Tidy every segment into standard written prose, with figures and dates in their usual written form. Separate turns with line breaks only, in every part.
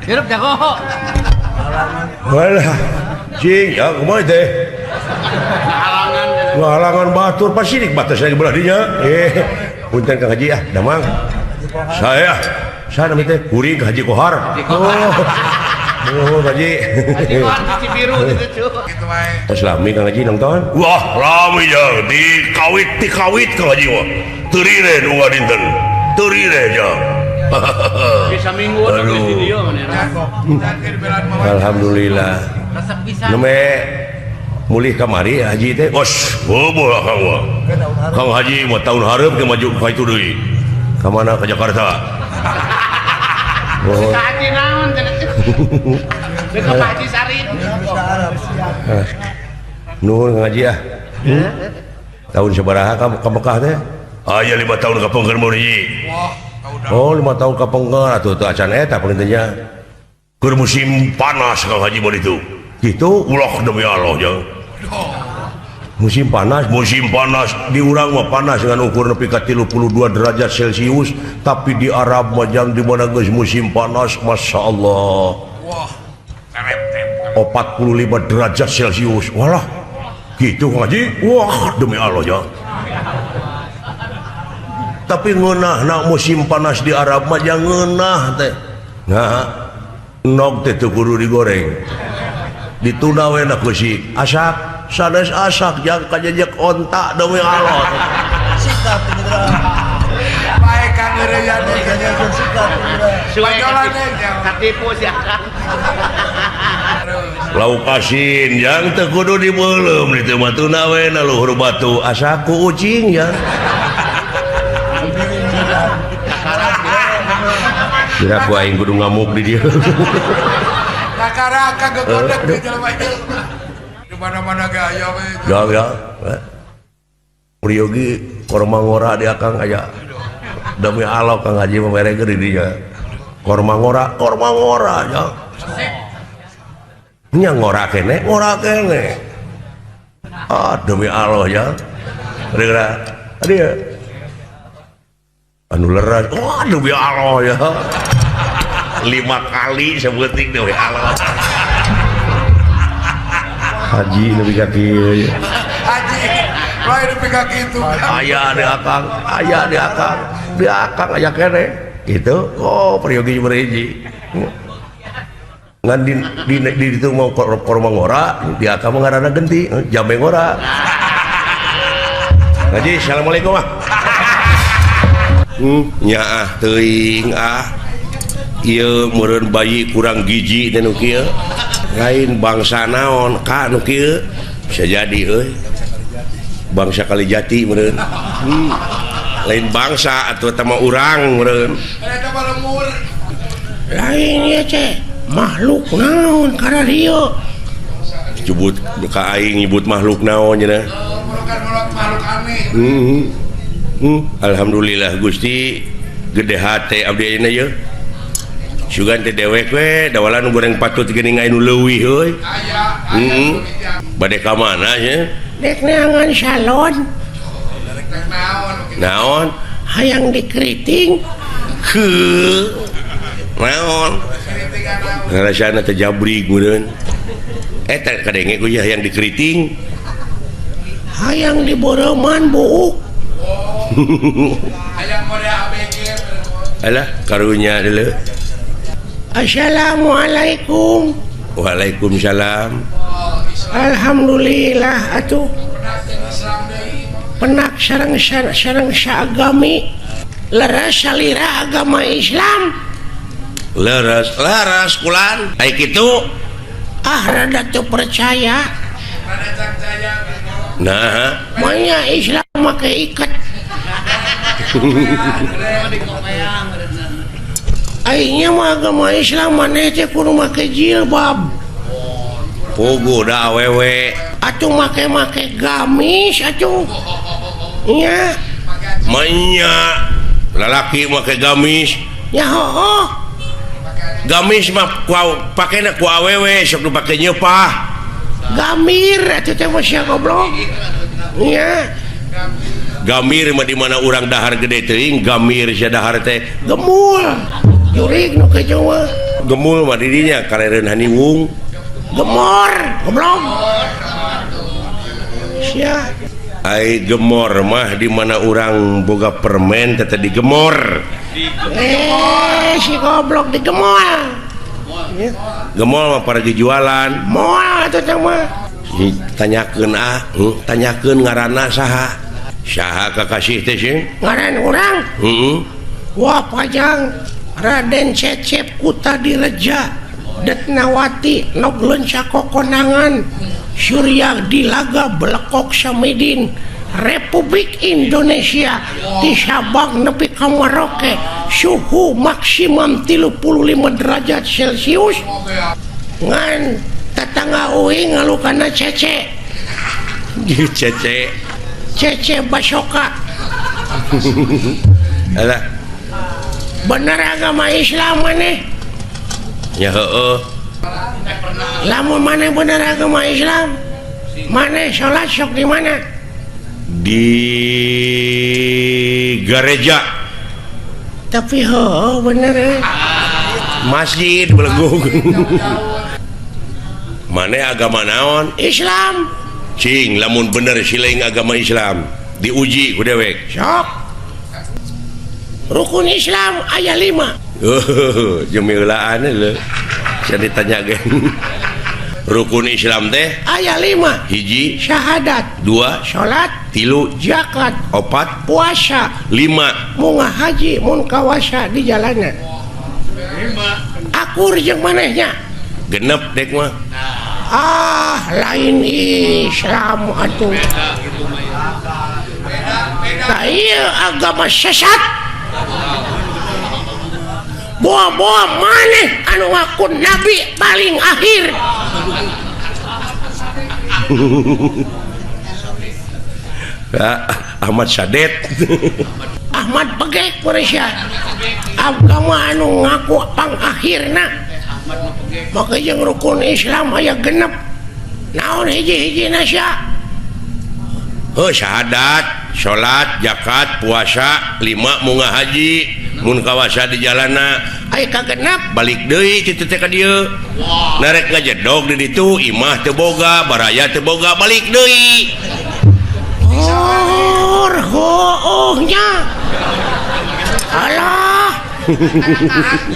Hirup jago.
Walah, cing, ya kumaha teh?
Halangan.
Ngahalangan batur pasti dik batas lagi belah dinya. Eh, punten Kang Haji ah, damang. Saya saya nami teh kuring Haji Kohar. Oh. Oh, Haji.
Haji Kohar di Cibiru gitu cu.
Gitu wae.
Tos lami Kang Haji nonton? Wah, lami jang dikawit dikawit Kang Haji mah. Teu rire nu dinten. Teu rire jang.
Bisa minggu atau
Aduh.
di dieu manehna.
Alhamdulillah.
Resep pisan.
Neme mulih kamari Haji teh. Os, bobo lah Kang mah. Kang Haji mah tahun hareup ke maju ka itu deui. Ka mana ke Jakarta? Oh.
Ka Haji naon cenah. Deuk ka Pak Haji Sarip.
Nuhun Kang Haji ah. Tahun sabaraha ka Mekah teh? Aya 5 tahun ka pengker mun hiji.
Wah, udah.
Oh, 5 tahun ka pengker atuh teu acan eta pangintennya. Keur musim panas Kang Haji mah ditu. Gitu ulah demi Allah jang. Musim panas, musim panas di urang mah panas dengan ukur nepi ka 32 derajat Celcius, tapi di Arab mah jang di mana geus musim panas, Masya Allah.
Wah, terep-tep.
45 derajat Celcius. Walah. Gitu Kang Haji. Wah, demi Allah jang. Tapi ngeunah na musim panas di Arab mah jang ngeunah teh. Nah, nog teh teu kudu digoreng. Ditunda we na ku si asak, sanes asak jang kajejek onta demi Allah.
Sikap bener.
Bae Kang ngeureuyaan deui.
Sikap bener.
Suwe
Pajolan deui, jang.
katipu si Akang.
Lauk asin jang teu kudu dibeuleum ditu mah tunda we na luhur batu asak ku ucing jang. Kira ku aing kudu ngamuk di dieu.
Kakaraka gegodek di jelema ieu. Di mana-mana ge aya we.
Ya ya. Priyogi korma ngora di akang aya. Demi Allah Kang Haji mah mere di dinya. Korma ngora, korma ngora ya. Nya ngora kene, ngora kene. Ah demi Allah ya. Kira dia anu leras, wah demi Allah ya. 5 kali sebuting demi Allah. Haji nepi ka kieu.
Haji, lain nepi ka kitu.
Aya di akang, aya di akang, di akang aya kene. Gitu. Oh, priyogi berhiji. Ngan di ditu mau korma ngora, di akang mah ngaranna genti, jambe ngora. Haji, assalamualaikum ah. Nyaah teuing ah. Ieu meureun bayi kurang gizi teh nu kieu. Lain bangsa naon ka nu kieu? Bisa jadi euy. Bangsa Kalijati meureun. Lain bangsa atuh eta mah urang meureun.
Eta mah lemur.
Lain ieu teh makhluk naon kararieu. Nyebut ka aing nyebut makhluk naon cenah.
Bukan makhluk aneh.
Alhamdulillah Gusti gede hate abdi ayeuna yeuh. Sugan teh dewek we dawalan nu goreng patut geuning aya nu leuwih euy.
Aya, aya.
Bade ka mana nya? Dek neangan salon.
Dek naon?
Naon? Hayang dikeriting. Heuh. Naon? Ngarasana teh jabrig meureun. Eta kadenge ku hayang dikeriting. Hayang diboreuman buuk.
Hayang mode ABG.
Alah karunya deuleu. Assalamualaikum. Waalaikumsalam. Alhamdulillah atuh. Penak sareng sareng saagami leres salira agama Islam. Leres leres kulan. Ai kitu ah rada teu percaya. Nah, manya Islam make iket. Aingnya mah agama Islam maneh teh kudu make jilbab. Puguh da awewe. Atuh make-make gamis atuh. Nya. Manya lalaki make gamis. Nya hooh. Gamis mah ku pakena ku awewe sok dipake nyeupah. Gamir atuh teh mah sia goblok. Nya. Gamir mah di mana urang dahar gede teuing, gamir sia dahar teh gemul. Jurig nu kejo mah. Gemul mah didinya karereun haniwung. Gemor, goblok. Sia. Ai gemor mah di mana urang boga permen teh digemor. Si goblok digemol. Gemol mah para jualan. Moal atuh teh mah. Tanyakeun ah, tanyakeun ngaranna saha? Saha kakasih teh sing? Ngaran urang? Heeh. Wah pajang Raden Cecep Kutadireja Detnawati Nog Lenca Kokonangan Surya Dilaga Belekok Samidin Republik Indonesia di Sabang nepi ka Merauke suhu maksimum 35 derajat Celcius ngan tetangga uing ngalukana Cece Cece Cece Basoka. Alah bener agama Islam maneh ya heueuh. Lamun maneh bener agama Islam maneh salat sok di mana? Di gereja. Tapi heueuh bener masjid belegung. Maneh agama naon? Islam. Cing lamun bener siling agama Islam diuji ku dewek sok. Rukun Islam aya 5. Jemilaan lho. Saya ditanya ge. Rukun Islam teh aya 5. Hiji syahadat, 2 salat, 3 zakat, 4 puasa, 5 munga haji mun kawasa di jalana. 5. Akur jeung manehnya. Genep dek mah. Ah, lain Islam atuh. Nah, ieu agama sesat. Boa-boa maneh anu ngaku nabi paling akhir. Ahmad Sadet. Ahmad Pegek Malaysia. Agama anu ngaku pangakhirna. Maka jeung rukun Islam aya genep. Naon hiji-hijina sia? Heuh syahadat, salat, zakat, puasa, 5 munga haji, mun kawasa di jalana. Aya kagenep balik deui kitu teh ka dieu. Narek ngajedog di ditu imah teu boga, baraya teu boga, balik deui. Oh, heueuh nya. Alah.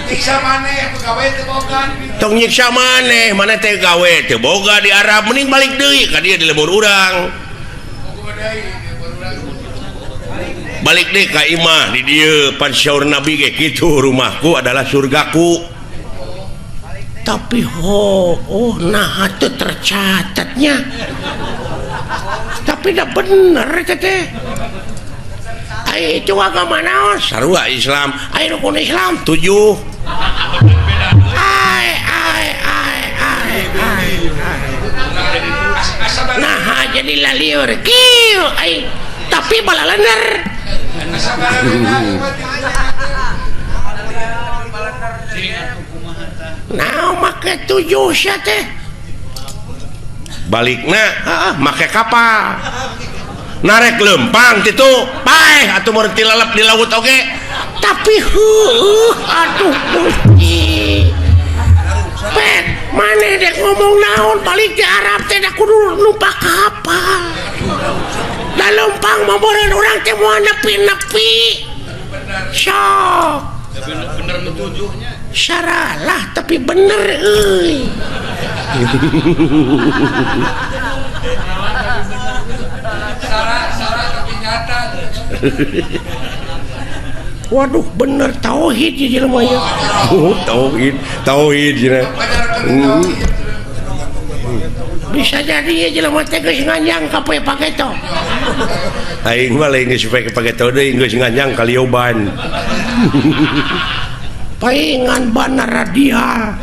Nyiksa maneh gawe teu boga.
Tong nyiksa maneh, maneh teh gawe teu boga di Arab, mending balik deui ka dieu di lembur urang. Balik deh ka imah di dieu pan syaur nabi ge kitu, rumahku adalah surgaku. Tapi ho oh nah teu tercatatnya. Tapi dah bener teh. Ai itu agama naon? Sarua Islam. Ai rukun Islam 7. Ai ai ai ai ai. Nah jadi lalieur kieu ai tapi balalener. Nah make 7 sia teh. Balikna heeh make kapal. Narek lempang kitu paeh atuh mun tilalep di laut oge. Tapi heueuh aduh Gusti. Pet maneh dek ngomong naon balik di Arab teh da kudu numpak kapal. Da lempang mah beureun urang teh moal nepi-nepi. Sok.
Bener nu tujuhnya.
Saralah tapi bener euy.
Salah tapi nyata.
Waduh bener tauhid ieu jelema ieu. Tauhid, tauhid cenah. Bisa jadi ieu jelema teh geus nganjang ka poe pageto. Aing mah lain geus poe pageto deui geus nganjang ka lioban. Paingan banar radial.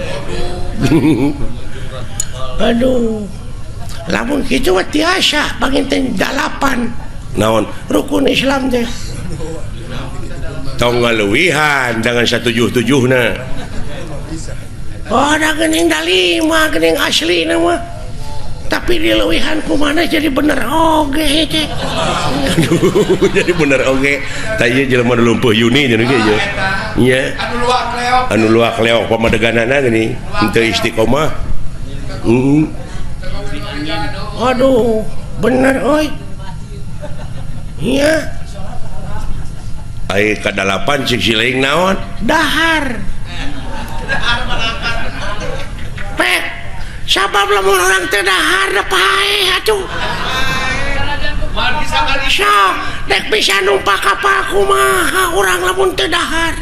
Aduh. Lamun kitu mah tiasa panginten 8. Naon? Rukun Islam teh. Tong ngaluwihan dengan 177na. Oh, da geuning da 5 geuning aslina mah. Tapi dileuwihan ku maneh jadi bener oge teh. Aduh, jadi bener oge. Tah ieu jelema nu lumpuh Yuni cenah ge ieu. Nya.
Anu luak leok.
Anu luak leok pamadeganana geuning henteu istiqomah. Heeh. Aduh, bener euy. Iya. Ai kadalapan cik siling naon? Dahar. Pek. Sabab lamun urang teu dahar da paeh atuh. Sok, dek bisa numpak kapal kumaha urang lamun teu dahar.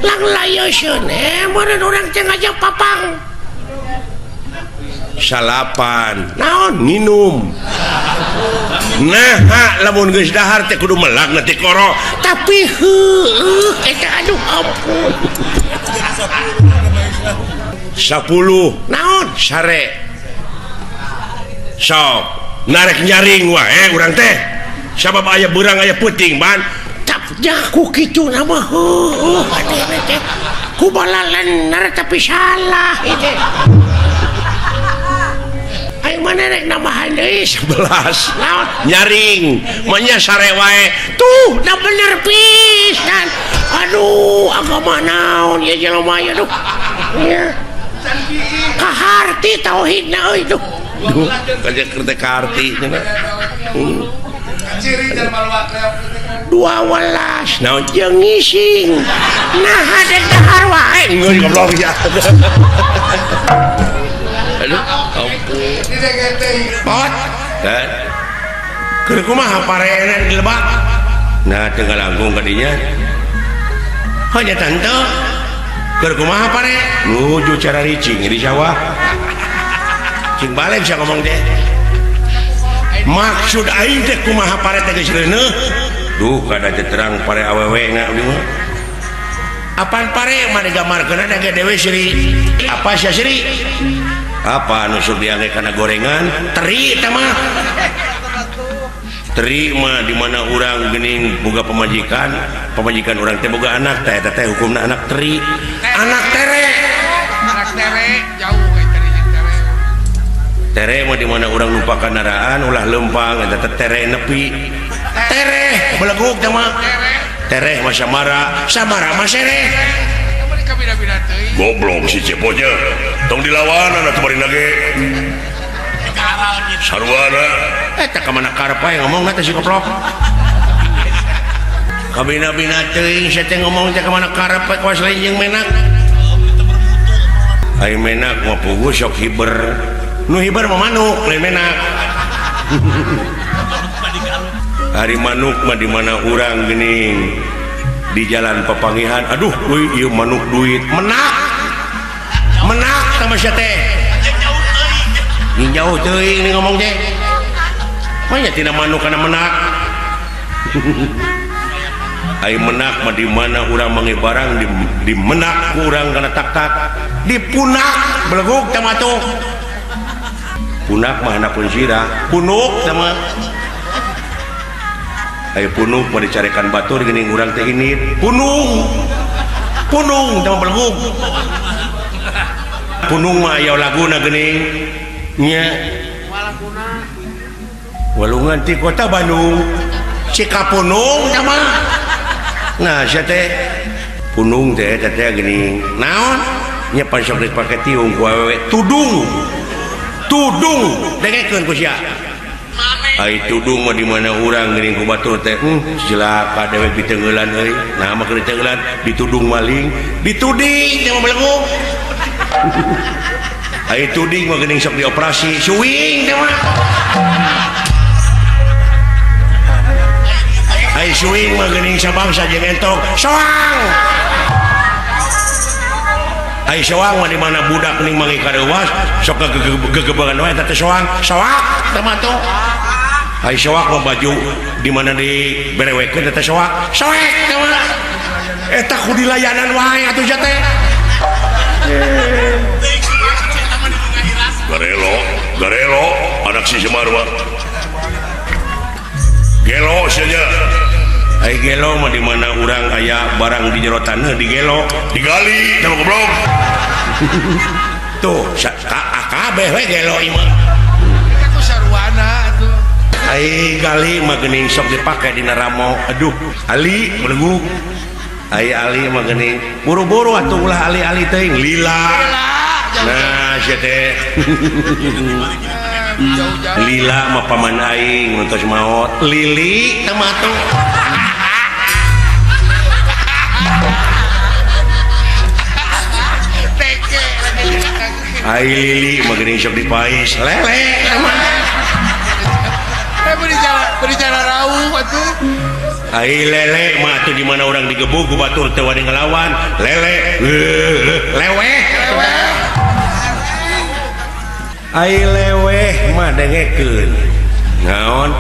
Lang layoseun meureun urang teh ngajak papang. Salapan naon nginum. Nah, lamun geus dahar teh kudu melak na tikoro. Tapi heueuh eta aduh ampun. 10 naon sare. Sok narek nyaring wae urang teh. Sabab aya beurang aya peuting ban. Tap ku kitu na mah heueuh atuh teh. Ku balalener tapi salah ieu teh. Ayo mana rek nambahan deui 11 naon nyaring manya sare wae tuh da bener pisan. Aduh agama naon ieu jelema ieu aduh. Ieu kaharti tauhidna euy duh. Duh kaja keur teh kaharti cenah.
Ciri jelema luak leok
12 naon jeung ngising. Nah dek dahar wae geus goblok ya. Aduh ampun. Pot. Kan. Keur kumaha pareena di lebak? Nah teu ngalangkung ka dinya. Hanya tante. Keur kumaha pare? Nuju cara ricing di sawah. Cing balik sia ngomong teh. Maksud aing teh kumaha pare teh geus reuneuh? Duh kada teh terang pare awewe na abdi mah. Apaan pare mah digambarkeun ge dewe siri. Apa sia siri? Apa anu sok diangge kana gorengan? Teri eta mah. Teri mah di mana urang geuning boga pamajikan, pamajikan urang teh boga anak teh eta teh hukumna anak teri. Anak tere.
Anak tere jauh euy teri jeung tere.
Tere mah di mana urang numpak kendaraan ulah leumpang eta teh tere nepi. Tere beleguk teh mah. Tereh mah samara, samara mah sereh.
Goblok si cepotnya. Tong dilawan atuh bari nage. Sarwana
eta ka mana karep wae ngomongna teh si goblok. Kabina-bina teuing sia teh ngomong teh ka mana karep we kawas lain jeung menak. Ai menak mah puguh sok hiber. Nu hiber mah manuk lain menak. Ari manuk mah di mana urang geuning di jalan papangihan aduh euy ieu manuk duit menak. Menak sama sia teh. Jauh teuing nih ngomong teh. Manya tina manuk kana menak. Ai menak mah di mana urang mangi barang di menak ku urang kana tak-tak dipunak beleguk teh mah tuh. Punak mah hanapun sirah, punuk teh mah. Ai punuk mah dicarekan batur geuning urang teh ini punung. Punung teh mah beleguk. Punung mah aya laguna geuning nya. Walungan ti kota Bandung. Cikapunung teh mah. Nah sia teh punung teh eta teh geuning. Naon? Nya pan sok dipake tiung ku awewe tudung. Tudung dengekeun ku sia. Ai tudung mah di mana urang geuning ku batur teh cilaka dewek diteungeulan euy. Nah mah keur diteungeulan ditudung maling, dituding teh mah beleguk. Ai tuding mah geuning sok dioperasi, suwing teh mah. Ai suwing mah geuning sabangsa jeung entok, soang. Ai soang mah di mana budak geuning mangi kareuwas sok gegebegan wae eta teh soang, soak teh mah tuh. Ai soak mah baju di mana diberewekeun eta soak, soek teh mah. Eta ku dilayanan wae atuh sia teh.
Garelo, garelo anak si Semar mah. Gelo sia.
Ai gelo mah di mana urang aya barang di jero taneuh digelo,
digali teh goblok.
Tuh, Kabeh we gelo ieu mah.
Ku sarwana atuh.
Ai gali mah geuning sok dipake dina ramo. Aduh, ali belegug. Ai ali mah geuning buru-buru atuh ulah ali-ali teuing lila. Nah, sia teh. Lila mah paman aing mun tos maot. Lili teh mah atuh. Ai lili mah geuning sok dipais. Lele teh mah.
Beri cara rauh atuh.
Ai lele mah atuh di mana urang digebug ku batur teu wani ngelawan. Lele leweh. Ai leweh mah dengekeun. Naon?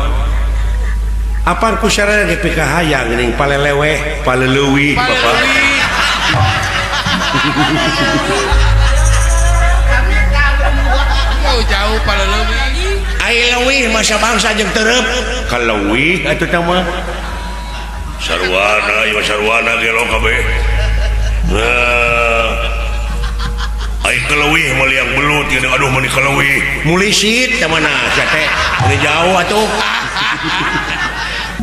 Apaan ku sarana ge pikahayang geuning paleleweh, paleleuwih bapak.
Jauh-jauh paleleuwih.
Ai leuwih masa bangsa jeung tereup. Kaleuwih atuh teh mah.
Sarwana ieu sarwana gelo kabeh. Nah. Ai kaleuwih mah liang belut ieu aduh mani kaleuwih.
Mulisit teh mana sia teh. Ini jauh atuh.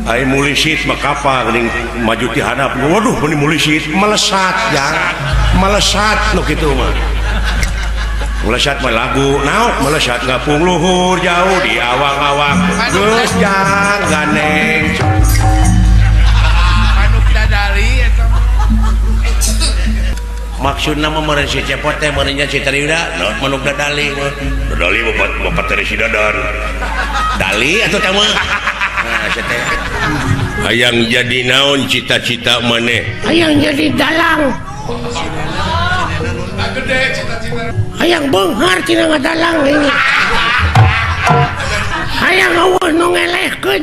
Ai mulisit mah kapal geuning maju ti handap. Waduh mani mulisit melesat jang. Melesat nu kitu mah. Melesat mah lagu naon melesat ngapung luhur jauh di awang-awang geus jang ganeng.
Manuk dadali eta
maksudna mah meureun si Cepot teh meureun nya si Tariuda manuk dadali
dadali bapak teh si Dadan
dali atuh teh mah. Nah sia teh
hayang jadi naon cita-cita maneh
hayang jadi dalang
gede cita-cita
hayang beunghar tina ngadalang ini hayang eueuh nu ngelehkeun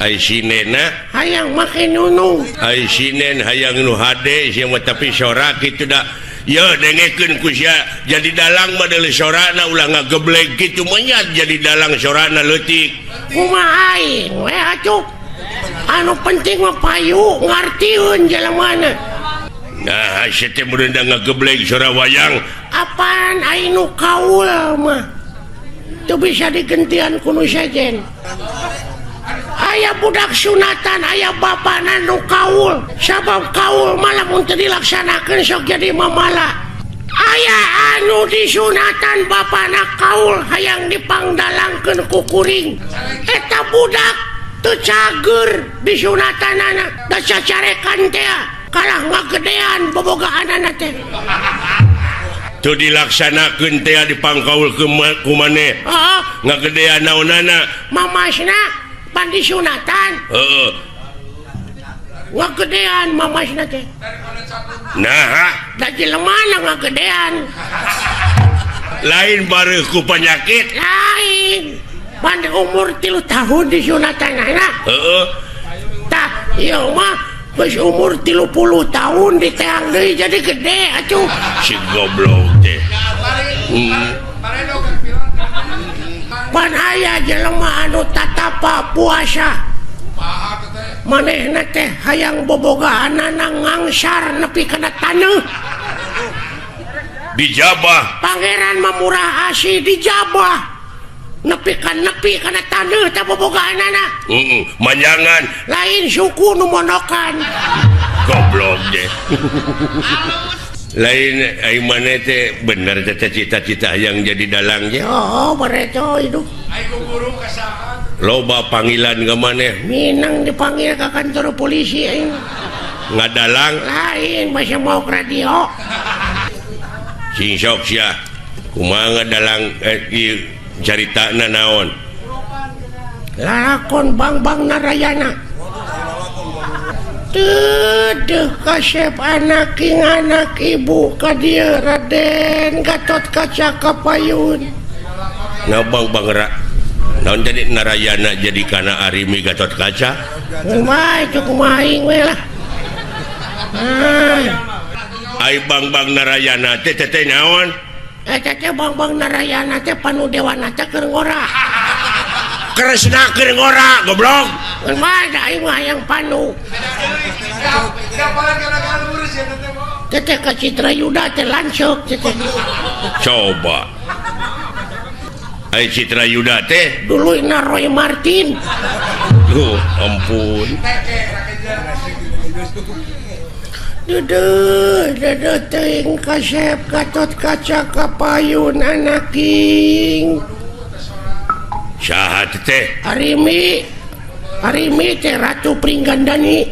ai sinena
hayang make nunung
ai sinen hayang nu hade sia mah tapi sora kitu da ye dengekeun ku sia jadi dalang mah deuleu sorana ulah ngageblek kitu mah nya jadi dalang sorana leutik
kumaha aing we atuh anu penting mah payu ngartieun jelemana.
Nah, sia teh meureun da ngageblek sora wayang
apaan aing nu kaul mah teu bisa digentian ku nu sejen. Aya budak sunatan aya bapana nu kaul sabab kaul mah lamun teu dilaksanakeun sok jadi mamala. Aya anu disunatan bapana kaul hayang dipangdalangkeun ku kuring eta budak teu cager disunatanana da cacarekan teh kalah ngagedean bobogaanana teh
teu dilaksanakeun teh dipangkaul ku maneh
heeh
ngagedean naonana
mamasna pan disunatan
heeh
ngagedean mamasna teh
nah
da jelemana ngagedean
lain bareuh ku penyakit
lain pan umur 3 tahun disunatanana
heeh
tah ieu mah geus umur 30 tahun diteang deui jadi gede atuh
si goblok teh.
Pan aya jelema anu tatapa puasa manehna teh hayang bobogaanana ngangsar nepi kana taneuh
dijabah
pangeran mah murah asih dijabah nepi ka nepi kana taneuh teh bobogaanana
heeh manjangan
lain suku nu mondokan
goblok deh. Lain ai maneh teh bener teh cita-cita yang jadi dalang nya
oh bareto hidup
ai guru ka saha
loba panggilan ka maneh
minang dipanggil ka kantor polisi aing
ngadalang
lain masih mau ke radio
sing sok sia kumaha ngadalang ieu caritana naon
lakon Bang-Bang Narayana Teuh kasep anak king anak ibu ka dieu Raden Gatot Kaca Kapayun
ngabang Bang naon jadi Narayana jadi kana Arimi Gatot Kaca
kumaha itu kumaha aing we lah.
Ai Bang-Bang Narayana teh teh naon
eta teh Bang-Bang Narayana teh panu dewana teh keur ngora
Kresna keur ngora goblok
kumaha da aing mah hayang panu Teteh ka Citra Yuda teh lanceuk teteh.
Coba. Ai Citra Yuda teh
duluyna Roy Martin.
Duh, ampun.
Duduh, duduh teuing kasep Gatot Kaca kapayun anaking.
Saha teh?
Arimi. Arimi teh Ratu Pringgandani.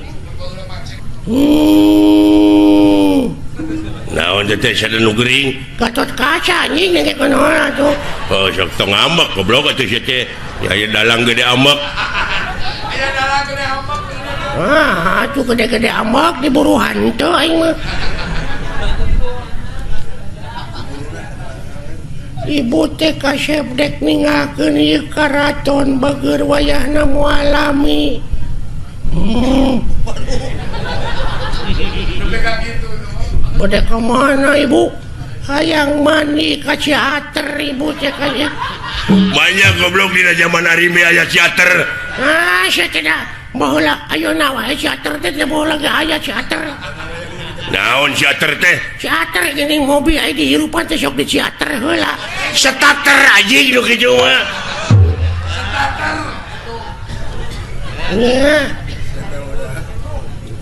Naon teh sada nu gering?
Gatot Kaca anjing nengke kunaon atuh.
Oh, sok tong ambek goblok atuh sia teh. Ya aya dalang gede ambek.
Aya dalang gede ambek.
Ah, atuh gede-gede ambek diburu hantu aing mah. Ibu teh kasep dek ninggalkeun ieu karaton bageur wayahna moal lami. Bade ka mana ibu? Hayang mandi ka Ciater ibu teh ka.
Banyak goblok dina zaman Arimi aya Ciater.
Ah, sia tidak. Baheula ayeuna wae Ciater teh teu baheula ge aya Ciater.
Naon Ciater teh?
Ciater geuning mobil aya dihirupan teh sok di Ciater heula.
Starter anjing nu kitu mah.
Starter.
Nya.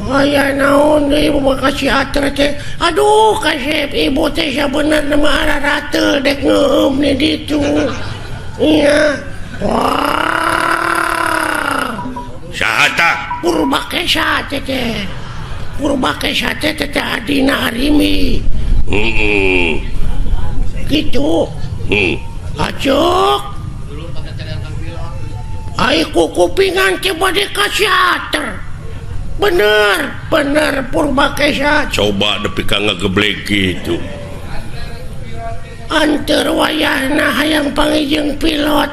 Aya naon deui ibu mah ka Ciater teh. Aduh kasep ibu teh sabenerna mah ararateul dek ngeueum di ditu. Nya. Wah.
Saha tah?
Purbakesa teh teh. Purbakesa teh teh adina Arimi.
Heeh.
Kitu. Acuk. Ai kukupingan teh bade ka Ciater. Bener, bener Purbakesa.
Coba nepi ka ngageblek kitu.
Anteur wayahna hayang panggih pilot.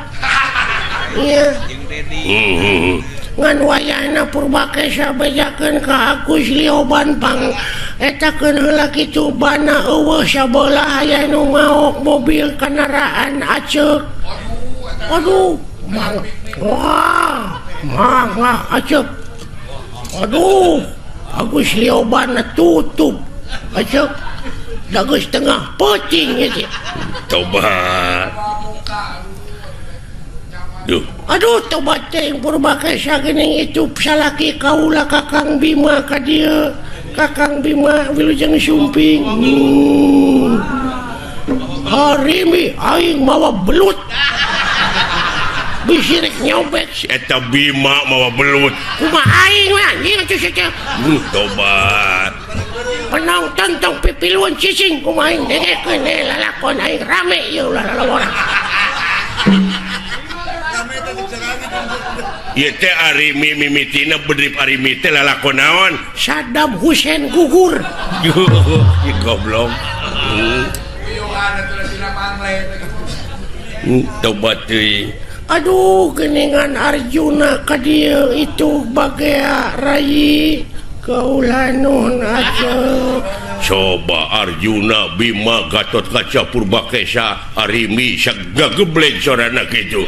Iya. Ngan wayahna Purbakesa bejakeun ka Agus Lioban pang etakeun heula kitu bana eueuh sabelah aya nu maok mobil kendaraan aceuk. Aduh, mang. Wah, mangga aceuk. Aduh, Agus Lioban tutup. Aceuk. Dagus tengah peuting ieu teh.
Tobat. Duh.
Aduh, tobat teh Purbakesa geuning itu salaki kaula Kakang Bima ka dieu. Kakang Bima wilujeng sumping. Harimi aing mawa belut. Bisi rek nyobek
si eta Bima mawa belut.
Kumaha aing we anjing atuh sia teh.
Tobat.
Penonton tong pipiluan cicing kumaha aing dengekeun lalakon aing rame ieu ulah lalawara.
Ieu teh Arimi mimitina bedrip Arimi teh lalakon naon?
Saddam Hussein gugur.
Goblok. Tobat teuing.
Aduh, geningan Arjuna ka dieu itu bagea rai kaula nuhun aceuk.
Coba Arjuna Bima Gatot Kaca Purbakesa Arimi sagageblek sorana kitu.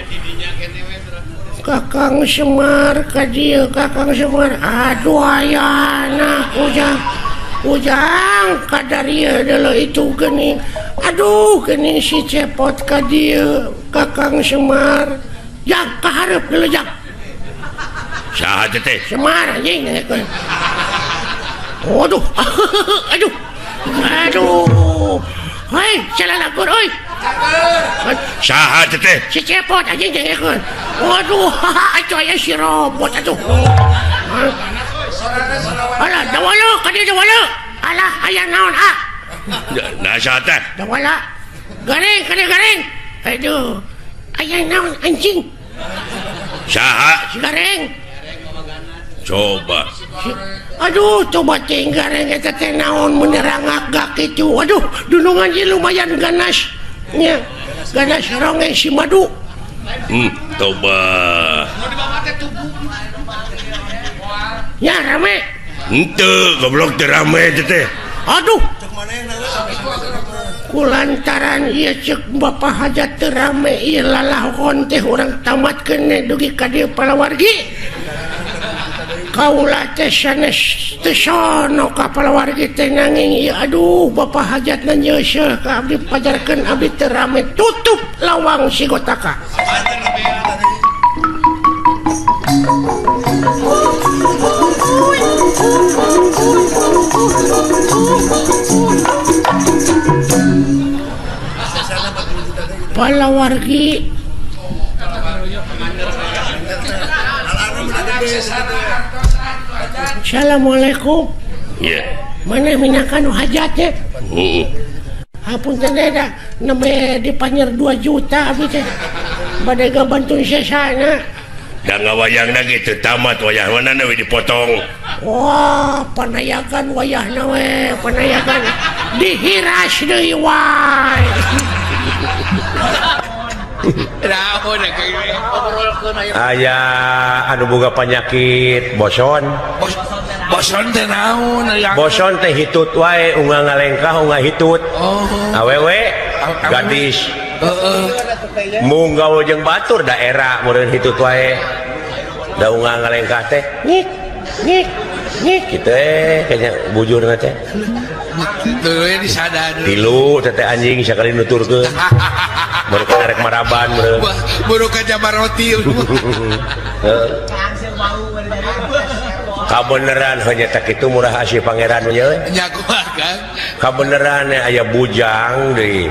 Kakang Semar ka dieu Kakang Semar. Aduh ayana ujang. Ujang kadarieu deuleu itu geuning. Aduh geuning si Cepot ka dieu Kakang Semar. Jang kahareup deuleu jang.
Saha teh?
Semar anjing dengekeun. Waduh. Aduh. Aduh. Hei, salah lakur euy.
Saha teh?
Si Cepot anjing dengekeun. Waduh, atuh aya si robot atuh. Alah, dawala ka dieu dawala. Alah, aya naon ah?
Nah, saha teh?
Dawala. Garing, ka dieu garing. Aduh. Aya naon anjing?
Saha?
Si Gareng.
Coba.
Aduh, coba teh Gareng eta teh naon menerangak gak kitu. Aduh, dunungan ieu lumayan ganas. Nya, ganas ronge si madu.
Coba.
Ya rame.
Henteu, goblok teh rame teh.
Aduh. Kulantaran ieu ceuk Bapak Hajat teu rame ieu lalahon teh urang tamatkeun dugi ka dieu palawargi. Kaula teh sanes teu sono ka palawargi teh nanging ieu aduh bapa hajatna nyeuseuh ka abdi pajarkeun abdi teu rame tutup lawang sigotaka. Palawargi Assalamualaikum.
Iya.
Mana minakan hajatnya?
Heeh.
Hapunten da nembe dipanyer 2 juta abdi teh. Bade gabantu sesana.
Da ngawayangna ge teu tamat wayah mana we dipotong.
Wah, panayagan wayahna we, panayagan dihiras deui wae.
Aya anu boga panyakit boson.
Boson teh naon?
Boson teh hitut wae unga ngalengkah unga hitut.
Oh.
Awewe gadis.
Heeh.
Mung gawe jeung batur daerah meureun hitut wae. Da unga ngalengkah teh ngik ngik ngik kitu kayaknya bujurna teh.
Tuluy disadar.
Tilu teh anjing sakali nuturkeun. Baru rek maraban meureun.
Buru ka jabaroti.
Heeh. Kabeneran hanya tak itu murah asih pangeran nya euy.
Nya kumaha Kang?
Kabeneran aya bujang deui.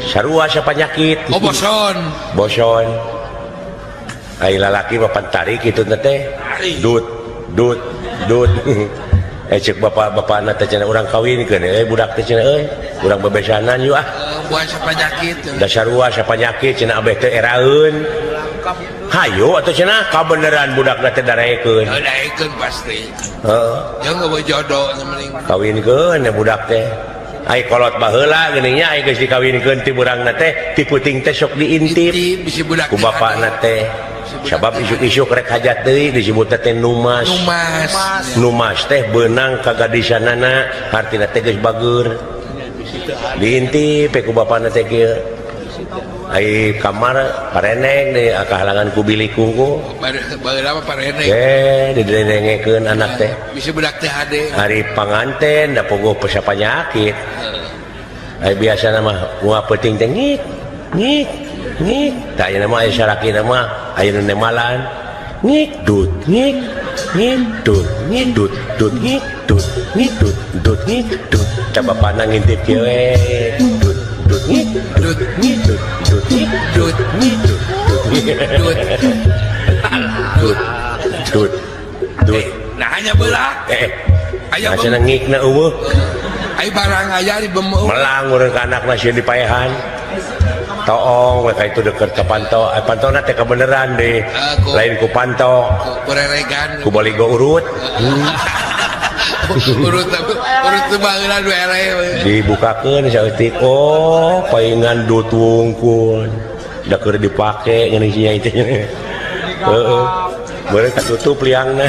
Sarua sapanyakit.
Oh boson.
Boson. Ai lalaki mah pantari kitu teh. Dut dut dut. Cek bapak-bapakna teh cenah urang kawinkeun budak teh cenah euy. Urang bebesanan yuk ah.
Buah sapanyakit.
Da sarua sapanyakit cenah abeh teh eraeun. Hayu atuh cenah kabeneran budakna teh darekeun.
Darekeun pasti.
Heeh.
Jeung eueuh jodoh mending.
Kawinkeun budak teh. Ai kolot baheula geuning nya ai geus dikawinkeun ti burangna teh ti puting teh sok diintip.
Bisi budak
ku bapakna teh. Sabab isuk-isuk rek hajat deui disebut teh numas.
Numas.
Numas teh beunang ka gadisanana hartina teh geus bageur. Diintip ku bapakna teh kieu. Ai kamar pareneng deui kahalangan ku bilik kungku.
Baheula mah pareneng.
Didenengekeun anak teh.
Bisi budak teh hade.
Hari panganten da pogo penyakit. Ai biasana mah moal peuting teh ngik ngik ngik. Tah ayeuna mah aya salakina mah aya nu nemalan. Ngik dut ngik ngik dut ngik dut dut ngik dut ngik dut dut ngik dut. Tah bapana ngintip kieu we. Dut dut ngik dut ngik dut dut ngik dut ngik dut
dut
dut dut dut.
Nah hanya belah. Aya
cenah ngikna eueuh.
Ai barang aya di bemeu.
Melang urang ka anakna sieun dipaehan. Toong we ka itu deket ka panto. Pantona teh kabeneran deh. Lain ku panto.
Ku reregan.
Ku baligo urut.
Urut urut teh baheula du eleh.
Dibukakeun saeutik. Oh, paingan dut wungkul. Da keur dipake ngeuni sia itu. Heeh. Meureun katutup liangna.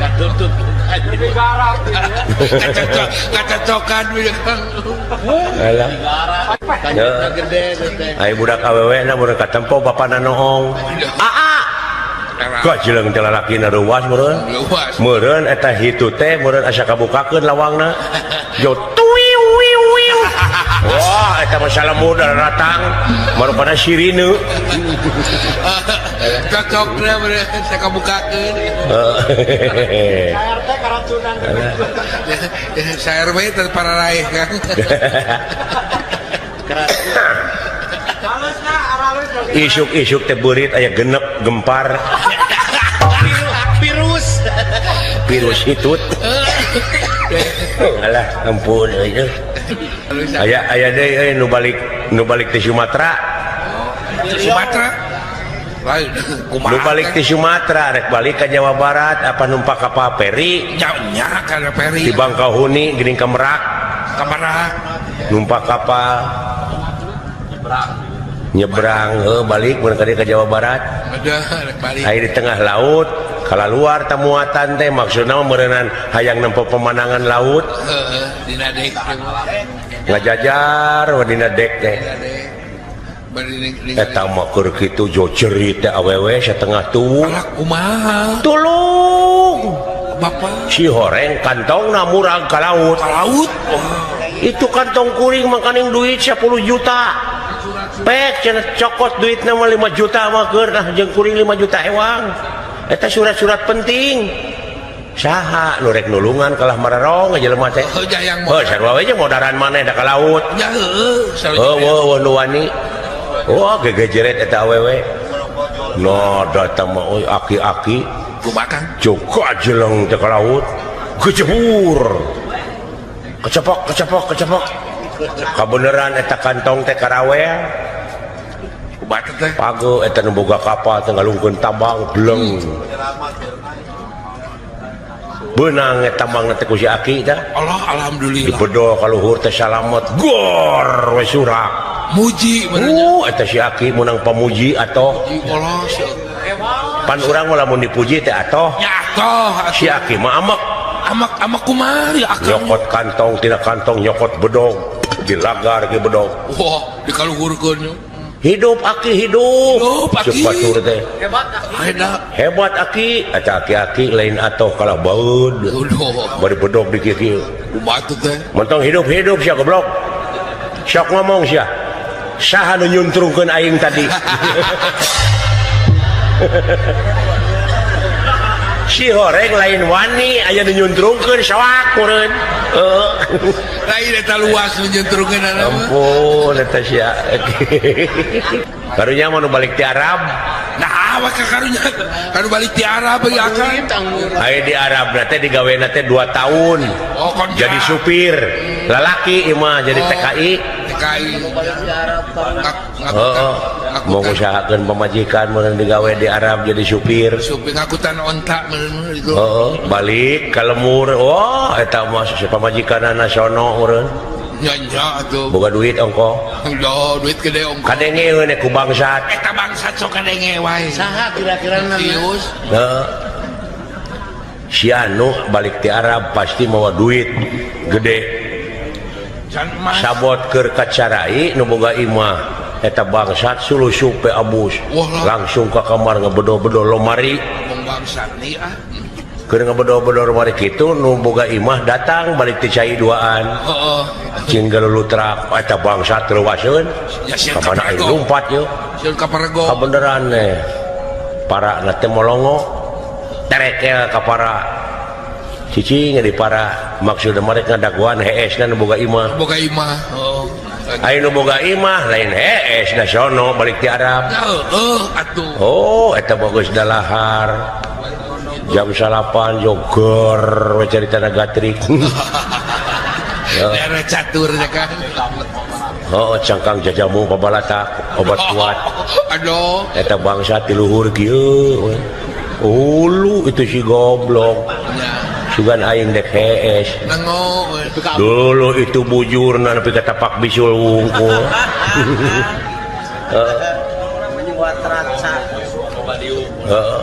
Katutup.
Kacocokan
alah. Ai budak awewe na meureun katempo bapana noong. Aa. Kajeleng teh lalakina reuwas meureun. Meureun eta hitu teh meureun asa kabukakeun lawangna. Yo tuiu wiu wiu. Wah, eta mah salemur datang marupana sirine.
Cocokna meureun asa kabukakeun.
Saer teh karacunan.
Saer we teh pararaeh Kang.
Isuk-isuk teh beurit aya genep gempar.
Virus.
Virus hitut. Alah, ampun euy. Aya aya deui euy nu balik ti Sumatera.
Sumatera. Lain kumaha?
Nu balik ti Sumatera rek balik ka Jawa Barat apa numpak kapal peri?
Nya kana peri.
Di Bangkahuni geuning ka Merak.
Ka Merak.
Numpak kapal. Nyebrang balik mun ka Jawa Barat. Ai di tengah laut kalaluar tamuatan teh maksudna meureunnan hayang nempo pemandangan laut.
Heeh, dina dek
ngajajar we dina dek teh. Eta mah keur kitu jo cerit teh awewe satengah tuwung.
Alah kumaha?
Tulung.
Bapak
si horeng kantongna murag ka laut.
Ka laut. Oh.
Itu kantong kuring makaning duit 10 juta. Pek cenah cokot duitna mah 5 juta mah keur nah jeung kuring 5 juta ewang. Eta surat-surat penting. Saha nu rek nulungan kalah mararong jelema teh.
Heuh jayang
mah. Heuh sarua we jeung modaran maneh da ka laut.
Nya heueuh
sarua. Heuh nu wani. Wah gegejeret eta awewe. No datang mah euy aki-aki.
Kumaha Kang?
Cuka jeleng teh ka laut. Gejebur. Kecepok kecepok kecepok. Kabeneran eta kantong teh karawel.
Kumaha teh?
Pago eta nu boga kapal teh ngalungkeun tambang bleng. Benang eta tambang teh ku si aki tah.
Allah alhamdulillah.
Dipedol ka luhur teh salamet. Gor we surak.
Muji benernya.
Eta si aki menang pamuji atoh. Pan urang mah lamun dipuji teh atoh.
Ya atoh.
Si aki mah amek.
Amek amek kumaha ya akang.
Nyokot kantong tina kantong nyokot bedog dilagar ge bedog.
Wah, dikaluhurkeun.
Hidup aki hidup.
Hidup aki.
Batur teh.
Hebat aki.
Hebat aki. Eta aki-aki lain atoh kalah baeud. Bari bedog di kieu-kieu.
Batu teh.
Mentong hidup-hidup sia goblok. Sok ngomong sia. Saha nu nyuntrungkeun aing tadi. Si horeng lain wani aya nu nyuntrungkeun soak meureun. Heeh.
Lain eta luas nu nyuntrungkeun.
Ampun eta sia. Karunya mah nu balik ti Arab.
Nah, awak ka karunya kanu balik ti Arab ieu akang.
Aya di Arab teh digawena teh 2 tahun.
Oh,
jadi supir. Lalaki ieu mah jadi TKI.
TKI.
Heeh. Mau ngusahakeun pamajikan mun digawe di Arab jadi supir.
Supir ngakutan onta meureun itu.
Heeh, balik ka lemur. Wah, eta mah pamajikanana sono meureun.
Nya nya atuh.
Boga duit ongko.
Duh, duit gede ongko.
Kadenge we ku bangsat.
Eta bangsat sok kadenge wae.
Saha kira-kira
Sius?
Heeh. Si anu balik ti Arab pasti mawa duit gede. Sabot keur kacarai nu boga imah eta bangsat sulusup pe abus. Langsung ka kamar ngebedo-bedo lomari.
Bangsat nih ah.
Keur ngebedo-bedo lomari kitu nu boga imah datang balik ti cai duaan.
Heeh.
Cing galulutrak eta bangsat leuwaseun.
Ya
Ka mana aing lumpat yeuh.
Sieun ka parego.
Kabeneran teh. Para na teh molongo. Terekel ka para. Cicing di para maksudna mereka ngadaguan hees na nu boga imah.
Boga imah. Oh.
Aya nu boga imah lain hees na sono balik ti Arab.
Heeh atuh.
Oh, eta bagus dalahar. Jam 8 jogor we carita na gatrik.
Daerah catur ya kan.
Oh, cangkang jajamu pabalatak obat kuat.
Aduh.
Eta bangsa ti luhur kieu. Ulu itu si goblok. Sugan aing dek hees. Dulu itu bujurna nepi ka tapak bisul wungkul. Heeh.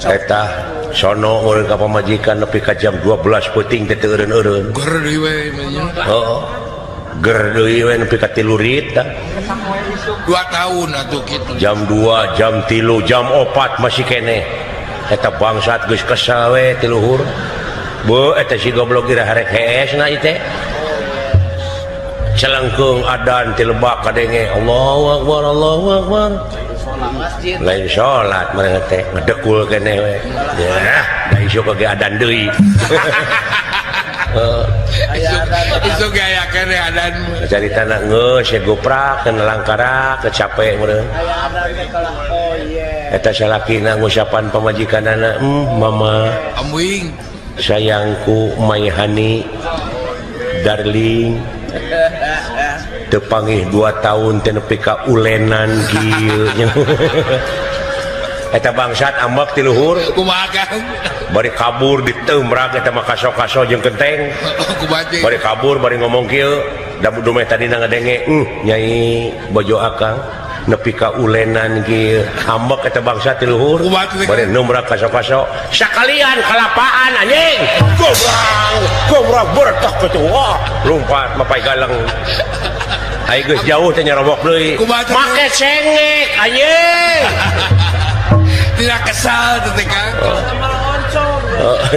Eta sono urang ka pamajikan nepi ka jam 12 peuting teh teu eureun-eureun.
Ger deui we nya.
Heeh. Ger deui we nepi ka 3 rit tah.
2 tahun atuh kitu.
Jam 2, jam 3, jam 4 masih keneh. Eta bangsat geus kesel we ti luhur. Beuh eta si goblok ira harek hees na ieu teh. Celengkeung adan ti lebak kadenge Allahu akbar Allahu akbar. Lain salat mereka teh ngedekul keneh we. Yah, da isuk ge adan deui. Heeh.
Isuk ge aya keneh adan.
Caritana geus ye goprak kana langkara kecape meureun. Eta salakina ngusapan pamajikanana, mama
amuing
sayangku my honey darling teu pangih 2 tahun teh nepi ka ulenan kieu. Eta bangsat ambek ti luhur.
Kumaha Kang?
Bari kabur diteumrak eta mah kaso-kaso jeung kenteng. Bari kabur bari ngomong kieu, da dumeh tadina ngadenge, nyai bojo akang nepi ka ulenan kieu. Ambek eta bangsa ti luhur. Bari numrak kaso-kaso sakalian kalapaan anjing. Gobrang, gobrang bertak kitu. Wah, lumpat mapai galeng. Ai geus jauh teh nyarobok deui. Make sengek anjing.
Tidak kesal teh Kang.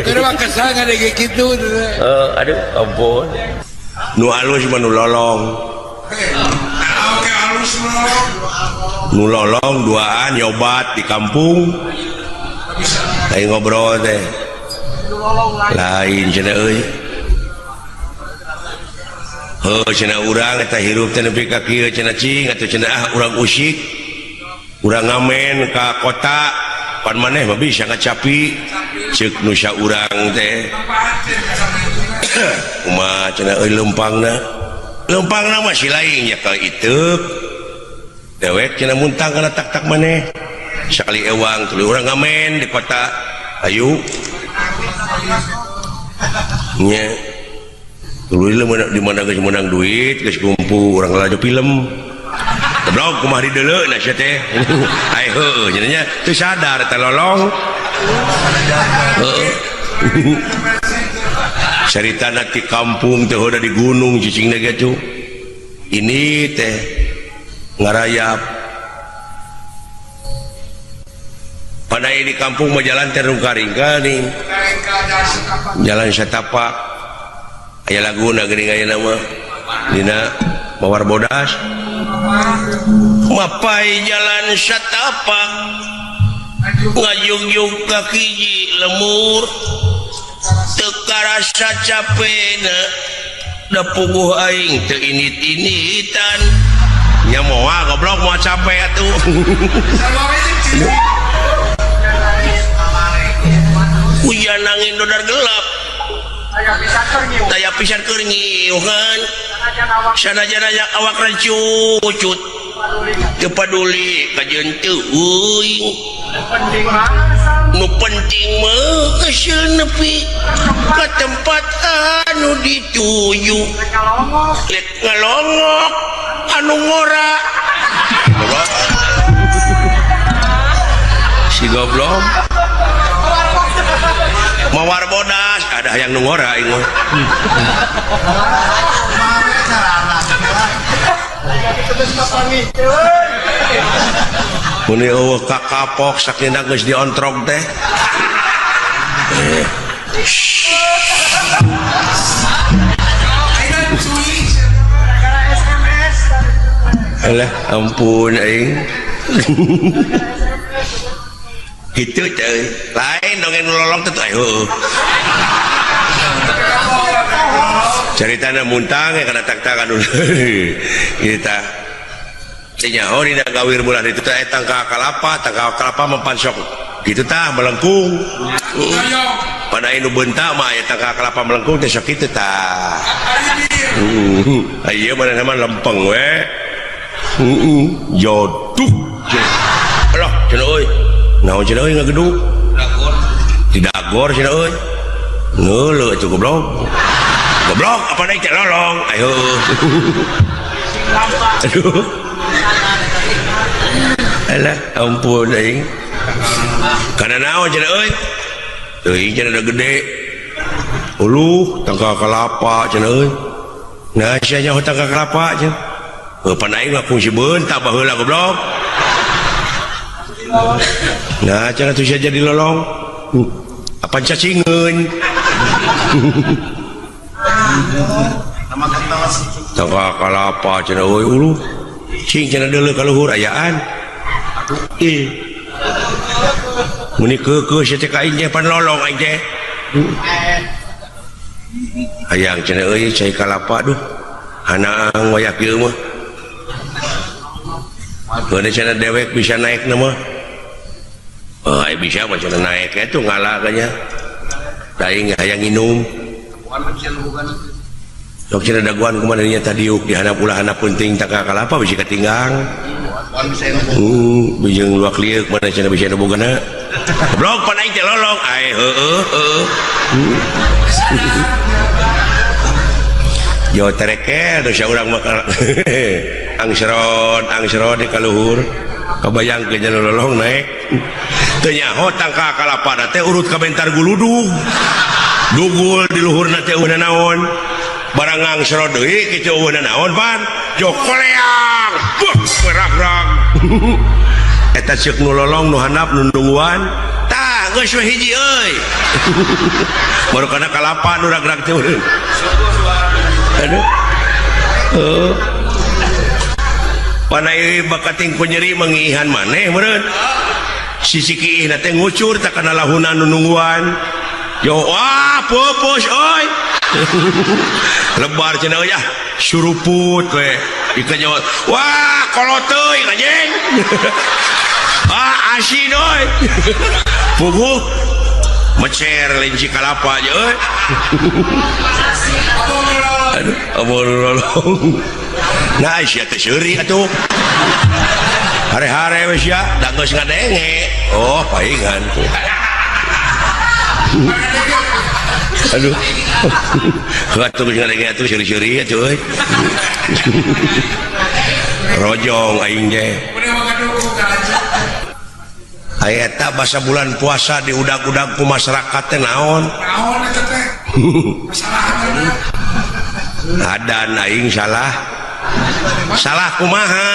Keur mah kesal ngadege kitu teh.
Aduh ampun. Nu alus mah nu lolong.
Oke alus lolong.
Nu lolong duaan nyobat di kampung. Lain ngobrol teh. Lain cenah euy. Heuh cenah urang eta hirup teh nepi ka kieu cenah cing atuh cenah ah urang usik. Urang ngamen ka kota pan maneh mah bisa ngacapi ceuk nu saurang teh. Kumaha cenah euy leumpangna. Leumpangna mah si lain nya ka iteuk. Dewek cenah muntang kana tak-tak maneh. Sakali ewang tuluy urang ngamen di kota. Ayu. Nya. Tuluy di mana geus meunang duit, geus kumpul urang lalajo film. Goblok kumaha dideuleu na sia teh. Ai heueuh nya nya teu sadar teh lolong. Heueuh. Caritana ti kampung teh heuda di gunung cicingna ge tuh. Ini teh ngarayap. Padahal di kampung mah jalan teh rungka-ringka nih. Jalan setapak. Aya laguna geuning aya nama dina Mawar Bodas. Mapai jalan setapak ngajugjug ka hiji lemur teu karasa capena da puguh aing teu init-initan. Nya moal goblok moal capek atuh. Hujan angin dodar gelap. Daya pisan keur nyiuhan. Sanajan aya awak rancucut. Teu paduli kajeun teu euing. Nu penting mah geus nepi ka tempat anu dituju. Lek ngalongok anu ngora. Si goblok. Mawar bodas ada yang nu ngora ieu mah. Mun eueuh kakapok sakina geus diontrog teh. Alah ampun aing. Gitu teh lain dongeng nu lolong teh heueuh. Caritana muntang ya kana tak-tak anu. Kita teh nyaho dina gawir bulan itu teh tangka kalapa, tangka kalapa mempansok. Gitu tah melengkung. Pada nu bentak mah aya tangka kalapa melengkung teh sok kitu tah. Ieu mana mah lempeng we. Heeh, joduk. Alah, cenah euy. Naon cenah euy ngageduk? Dagor. Di dagor cenah euy. Ngeuleuh atuh goblok. Goblok apa naik teh lolong. Ayo. Aduh. Alah, ampun aing. Kana naon cenah euy? Teuing cenah da gede. Uluh tangka kalapa cenah euy. Nah sia nyaho tangka kalapa cenah. Heuh pan aing mah kungsi beunta baheula goblok. Nah cenah tuh sia jadi lolong. Apan cacingeun. Tangka kalapa cenah euy uluh. Cing cenah deuleu ka luhur ayaan. Ih. Meni keukeuh sia teh ka aing teh pan lolong aing teh. Hayang cenah euy cai kalapa duh. Hanaang wayah kieu mah. Geus cenah dewek bisa naik na mah. Oh, ai bisa mah cenah naik eta ngalah nya. Da aing hayang nginum. Sok cenah daguan kumaha nya tadiuk di handap ulah handap penting tangka kalapa bisi katinggang. Bijeng luak lieuk mana cenah bisa bogana. Goblok pan aing teh lolong. Ai heueuh heueuh. Jo terekel dosa urang mah angsron angsron di kaluhur. Kabayangkeun nya lolong naik. Teu nyaho tangka kalapa teh urut ka bentar guludug. Dugul di luhurna teh eueuh naon. Barang ngangsro deui kitu eueuh naon pan. Jo koleang beuh beragrag eta ceuk nu lolong nu handap nu nungguan tah geus we hiji euy baru kana kalapa nu ragrag teh aduh heuh panai bakating ku nyeri mangiihan maneh meureun sisi kiihna teh ngucur tak kana lahunan nu nungguan yo wah pupus euy lebar cenah euy ah suruput we dikenyot wah kolot teuing anjing ah asin euy puguh mecer lenci kalapa aja euy aduh abon lolong nah sia teh seuri atuh hare-hare we sia da geus ngadenge oh paingan tuh aduh atuh geus ngadenge atuh seuri-seuri atuh euy rojong aing teh aya eta basa bulan puasa diudag-udag ku masyarakat teh naon
naon eta teh masalah
adan aing salah salah kumaha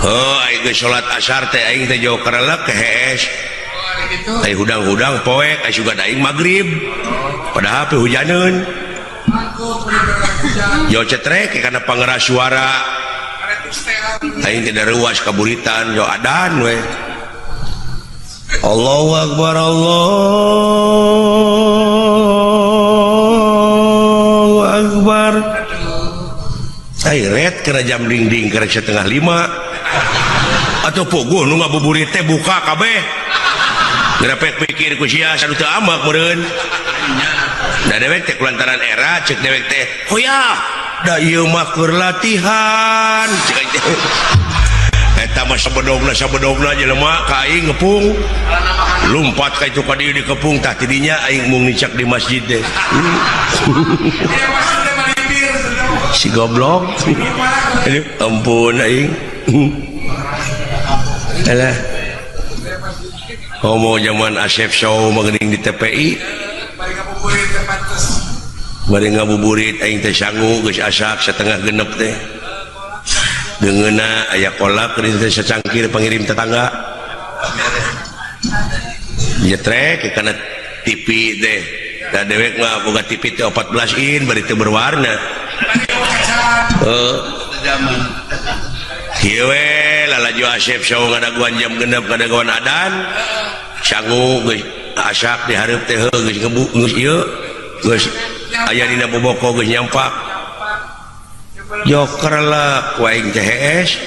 heuh aing geus salat asar teh aing teh jauh karelek kehees ai hudang-hudang poek ai sugan aing magrib padahal pe hujaneun yo cetrek kana pangeras suara aing teh daruas kaburitan yo adan we Allahu akbar Allahu akbar ai ret kana jam dingding karek 4:30 atuh puguh nu ngabuburit teh buka kabeh ngrepek pikir ku sia sanu teu amak meureun da dewek teh kulantaran era ceuk dewek teh hoyah da ieu mah keur latihan ceuk aing teh eta mah sabedogna jelema ka aing ngepung lumpat ka itu ka dieu dikepung tah tidinya aing mung nicak di masjid teh si goblok aduh ampun aing alah homo zaman Asep Show mah geuning di TPI bari ngabuburit aing teh sangu geus asak 5:30 teh deungeuna aya kolak geuning teh sacangkir pangirim tetangga nyetrek kana TV teh da dewek mah boga TV teh 14 in bari teu berwarna heuh kieu we lalajo Asep Show ngadaguan jam 6 ngadaguan adan sangu geus asak di hareup teh heuh geus ngebu geus ieu geus aya dina boboko geus nyampak joker lah ku aing teh hees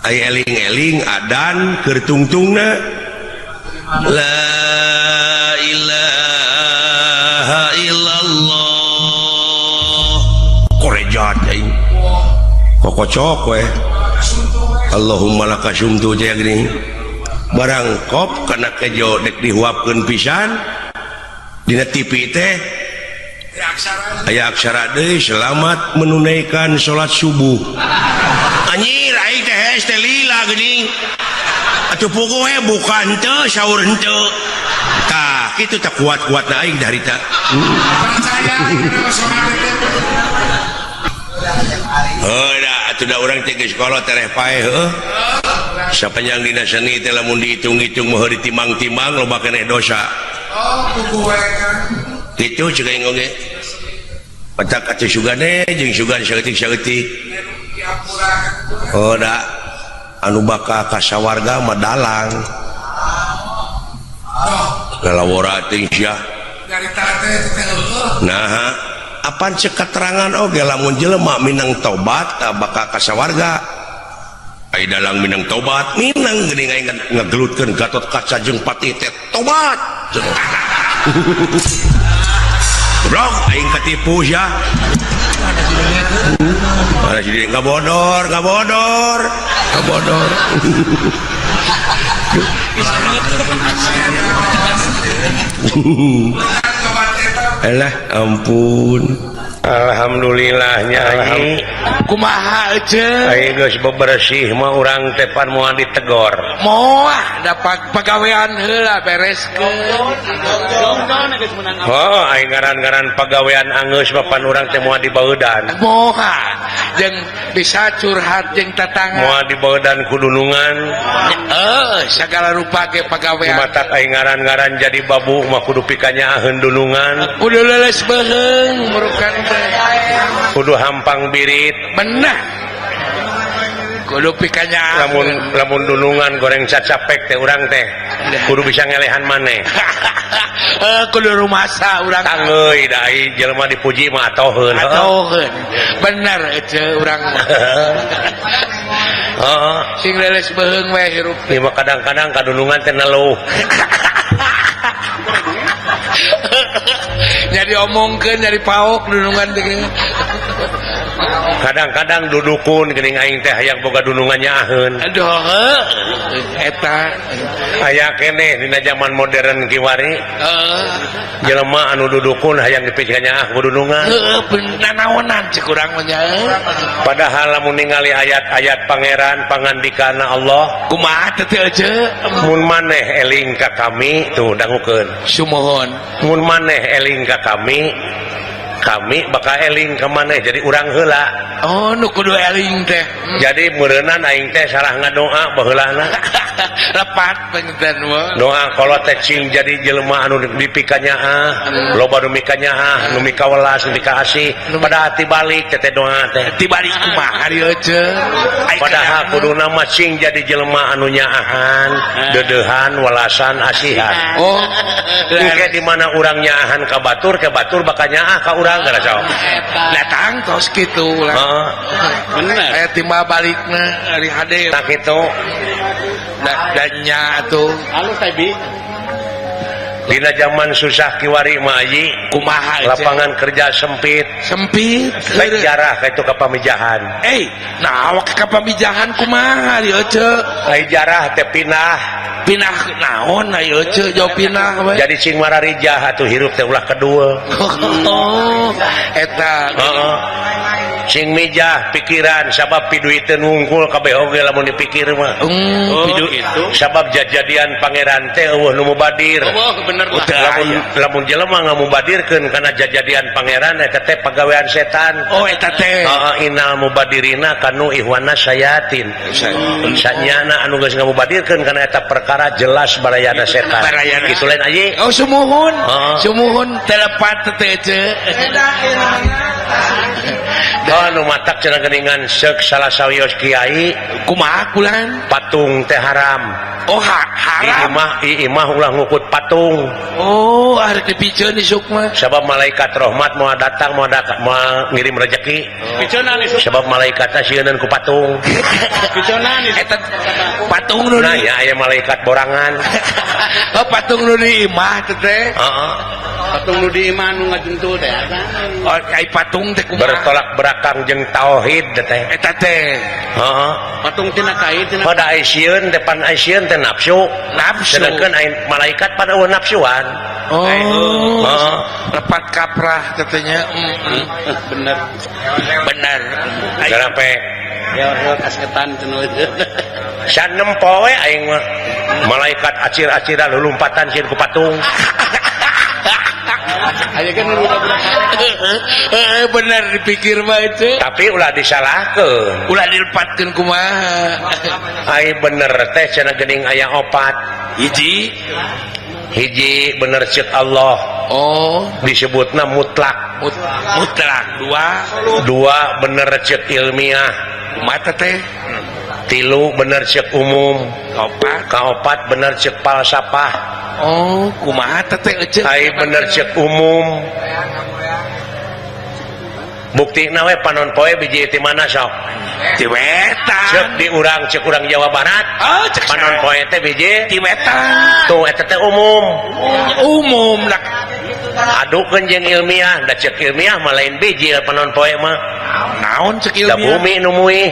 aya eling-eling adan keur tungtungna la ilaha illallah korejat aing kokocok we Allahumma laka sumtu teh geuning barang kop kana kejo dek dihuapkeun pisan dina TV teh aya aksara deui selamat menunaikan salat subuh anjir aing teh hees teh lila geuning atuh puguh we buka henteu sahur henteu tah kitu teh kuat-kuatna aing harita
percaya
heuh da atuh da urang teh geus kolot tereh paeh heuh sapanjang dina seni teh lamun dihitung-hitung mah ditimang-timang loba keneh dosa
oh puguh we kan
kitu ceuk aing oge petak atuh sugane jeung sugan saeutik-saeutik oh da anu bakal ka sawarga mah dalang lalawora teh sia nah apan cek keterangan oge lamun jelema minang tobat bakal ka sawarga ai dalang minang tobat minang geuning aing ngagelutkeun Gatot Kaca jeung Patih teh tobat goblok aing katipu sia mana si diri ngabodor ngabodor ngabodor Alah ampun. Alhamdulillah nyai.
Kumaha ece?
Aing geus bebersih mah urang teh pan moal ditegor.
Moal da pagawean heula bereskeun.
Oh, aing ngaran-ngaran pagawean anggeus mah pan urang teh moal dibaudan.
Moal jeung bisa curhat jeung tetangga.
Moal dibaudan ku dunungan.
Heeh, sagala rupa ge pagawean.
Kumatak aing ngaran-ngaran jadi babu mah kudu pikanyaaheun dunungan.
Kudu leuleus beuheung murukan teh.
Kudu hampang birit.
Bener. Kudu pikanya
lamun lamun dunungan goreng cacapek teh urang teh kudu bisa ngelehan maneh.
Kudu rumasa urang
tangeuy da ai jelema dipuji mah atoheun.
Atoheun. Bener ece urang mah.
Heeh.
Sing leuleus beuheung we hirup.
Ieu mah kadang-kadang kadunungan teh neluh.
Jadi omongkeun jadi paok dunungan teh.
Kadang-kadang dudukun geuning aing teh hayang boga dunungan nyaaheun.
Aduh heuh eta
aya keneh dina zaman modern kiwari.
Heeh.
Jelema anu dudukun hayang dipikeun nyaah ku dunungan.
Heueuh nanaonan cek urang mah nya.
Padahal lamun ningali ayat-ayat pangeran pangandikana Allah
kumaha teh teh euceu?
Mun maneh eling ka kami tuh dangukeun.
Sumuhun.
Mun maneh eling ka kami, kami bakal eling ka maneh jadi urang heula.
Oh nu kudu eling teh.
Jadi meureunnan aing teh salah ngadoa baheulana.
Lepat panginten mah.
Doa kolot teh cing jadi jelema anu dipikanyaah, loba nu mikanyaah, nu mikawelas, nu mikaasih, pada hati balik teh doa teh.
Tibalik kumaha ieu ce?
Padahal kuduna mah cing jadi jelema anu nyaahan, deudeuhan, welasan, asihan.
Oh,
engke di mana urang nyaahan ka batur, ka batur bakal nyaah ka urang gara sok.
Datang tos kitu lah.
Heeh.
Bener. Aya timbal balikna ari hade.
Tah kitu.
Danya atuh.
Halus teh bi.
Dina zaman susah kiwari mah ayi
kumaha
lapangan kerja sempit.
Sempit.
Baik jarah ka itu ka pamijahan.
Nah awak ka pamijahan kumaha ieu ce?
Ai jarah teh pindah.
Pindah naon ieu ce jauh pindah we.
Jadi cing mararijah atuh hirup teh ulah kedua.
Oh, eta.
Heeh. Sing mijah pikiran sabab piduiteun wungkul kabeh oge lamun dipikir mah.
Oh,
gitu.
Sabab jajadian pangeran teh eueuh nu mubadir.
Oh, bener lah.
Lamun lamun jelema ngamubadirkeun kana jajadian pangeran eta teh pagawean setan.
Oh, eta teh.
Heeh, innal mubadirina kanu ihwana sayatin. Sanyana anu geus ngamubadirkeun kana eta perkara jelas barayana setan.
Barayana.
Kitu lain aji.
Oh, sumuhun. Sumuhun telepat teh ce.
Oh, nu matak cenah geuningan seuk salah sawios kiai
kumaha kulan
patung teh haram.
Oh, haram.
Imah ulah ngukut patung.
Oh, arek dipiceun isuk mah.
Sabab malaikat rahmat moal datang moal ngirim rejeki.
Piceunan isuk.
Sabab malaikatna sieuneun ku patung.
Piceunan isuk.
Eta patung nu
Nah, ya aya malaikat borangan.
Oh, patung nu di imah teh teh.
Heeh.
Patung nu di imah nu ngajentul teh.
Oh, ai patung teh kumaha?
Bertolak belakang jeung tauhid teh.
Eta teh.
Heeh.
Patung tina kai tina.
Pada ai sieun teh pan ai sieun teh nafsu.
Nafsu.
Sedangkan ai malaikat pada eueuh nafsuan.
Oh.
Heeh.
Lepat kaprah katanya.
Bener.
Bener.
Garape.
Ya kasketan cenah.
Sanem poe aing mah. Malaikat acir-aciran lulumpatan sieun ku patung.
Aya kan nu
bener dipikir mah itu.
Tapi ulah disalahkeun.
Ulah dilepatkeun kumaha.
Ai bener teh cenah geuning aya opat.
Hiji.
Hiji bener ceuk Allah.
Oh,
disebutna mutlak.
Mutlak. Dua.
Dua bener ceuk ilmiah.
Kumaha teh?
Tilu bener ceuk umum.
Kaopat.
Kaopat bener ceuk falsafah.
Oh, kumaha teh eceuk?
Ai bener ceuk umum. Buktina we panon poe biji ti mana sok?
Ti wetan.
Ceuk di urang ceuk urang Jawa Barat.
Oh, ceuk
panon poe teh biji
ti wetan.
Tuh eta teh umum.
Umum lah.
Adukeun jeung ilmiah, da ceuk ilmiah mah lain biji panon poe mah.
Naon ceuk ilmiah?
Da bumi nu muih.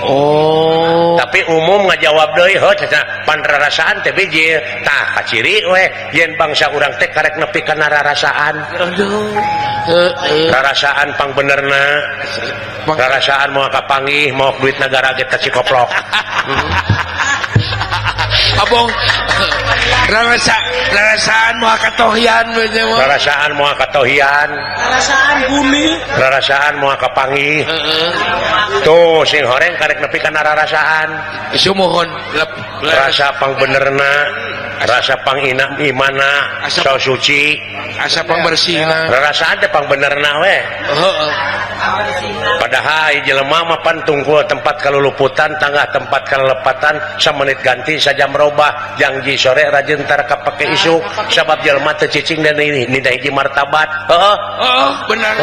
Oh.
Tapi umum ngajawab deui heuh cenah pan rarasaan teh bijil. Tah kaciri we yen bangsa urang teh karek nepi kana rarasaan.
Aduh. Heeh.
Rarasaan pang benerna. Rarasaan moal kapanggih maok duit nagara ge teh cikoplok.
Abong rarasaan moal katohian we teh mah.
Rarasaan moal katohian.
Rarasaan bumi.
Rarasaan moal kapanggih.
Heeh.
Tuh sing horeng karek nepi kana rarasaan.
Sumuhun
rasa pang benerna, rasa pang ina imana, so suci,
asa pang bersihna.
Rarasaan teh pang benerna we.
Heeh.
Padahal jelema mah pan tungkul tempat kaluluputan, tangah tempat kalelepatan, samenit ganti sajam robah, jangji sore rajin tar kapake isuk, sabab jelema teu cicing dan ini nida hiji martabat. Heeh.
Oh, benar.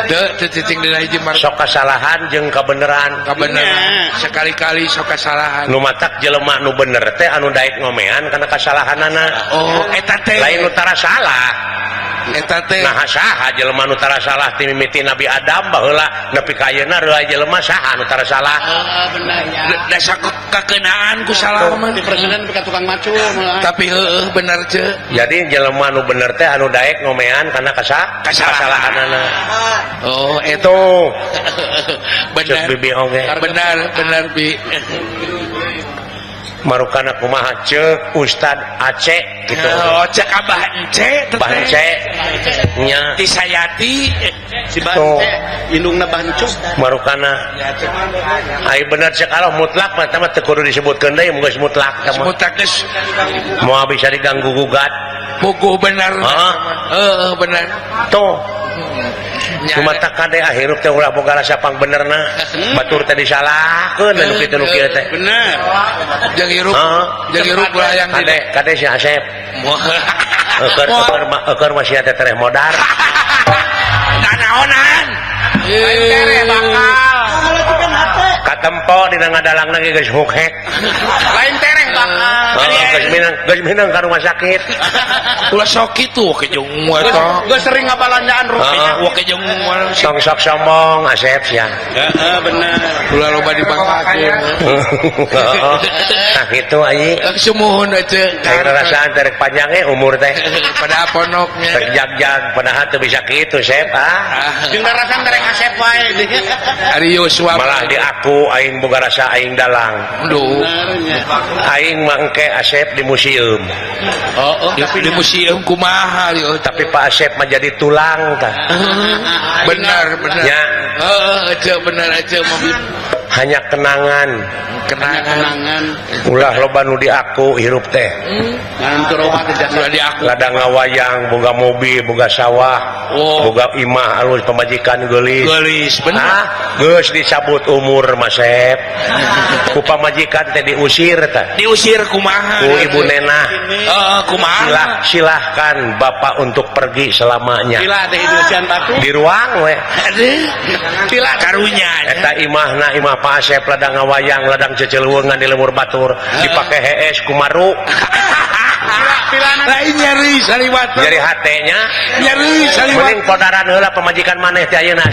Teu teu cicing dina hiji martabat.
Sok kasalahan jeung kabeneran.
Kabeneran. Sekali-kali sok kasalahan.
Nu matak jelema nu bener teh anu daek ngomean kana kasalahanana.
Oh, eta teh.
Lain nu tara salah.
Eta teh.
Nah saha jelema nu tara salah ti mimiti Nabi Adam baheula nepi ka ayeuna reulah jelema saha nu tara salah.
Heeh, bener nya.
Da kakeunaan ku salah mah.
Di presiden ka tukang macul malah.
Tapi heueuh bener ce.
Jadi jelema nu bener teh anu daek ngomean kana kasalahanana.
Oh, eta.
Tuh.
Bener.
Cek bibi oge.
Bener, bener bi.
Marukana kumaha ceuk Ustad Aceh gitu.
Oh, cek Abah Ence teh.
Abah Ence. Nya.
Tisayati
si Bance indungna Bancuk.
Marukana. Ai bener cek Allah mutlak mah teh mah teu kudu disebutkeun deui mun geus mutlak teh mah.
Mutlak geus
moal bisa diganggu gugat.
Puguh bener.
Heeh.
Heeh, bener.
Tuh. Cuma tak kade hirup teh ulah boga rasa pang benerna. Batur teh disalahkeun anu kitu nu kieu teh.
Bener.
Jeung hirup, jeung hirup ulah yang
kade kade si Asep. Eueur eueur masih teh tereh modar.
Nanaonan.
Lain tereh bakal.
Katempo dina ngadalangna ge geus hukhek.
Lain tereh bakal.
Geus minang ka rumah sakit.
Ulah sok kitu ke jeung eta.
Geus sering ngabalanjaan rupiah.
Wah ke jeung
tong sok sombong Asep sia.
Heeh, bener.
Ulah loba dibanggakeun.
Nah kitu anjing.
Sumuhun aja.
Aing rarasaan teh rek panjang ge umur teh.
Pada ponoknya.
Rek jag-jag padahal teu bisa kitu Sep ah.
Jeung rarasaan teh rek Asep wae.
Ari Yosua
malah di aku aing boga rasa aing dalang.
Aduh.
Aing mangke Asep di museum.
Oh, oh. Di museum kumaha yo.
Tapi Pak Asep mah jadi tulang tah.
Benar, benar.
Ya.
Heeh, aja benar aja mobil.
Hanya kenangan.
Kenangan.
Ulah loba nu diaku hirup teh.
Ulah diaku.
Ladang ngawayang, boga mobil, boga sawah,
oh.
Boga imah alus pamajikan geulis.
Geulis, bener.
Ah, geus dicabut umur Mas Sep. Ku pamajikan teh diusir tah.
Diusir kumaha?
Ku ibu nenah.
Heeh, kumaha?
Silahkan bapak untuk pergi selamanya.
Sila teh diusian batu.
Di ruang we.
Aduh. Sila karunya.
Eta imahna imah Pak Asep ladang ngawayang, ladang ceceluwengan di lemur batur, dipake hees kumaru.
Lain nyeri saliwat.
Nyeri hatenya.
Nyeri saliwat.
Mending podaran heula pamajikan maneh teh ayeuna.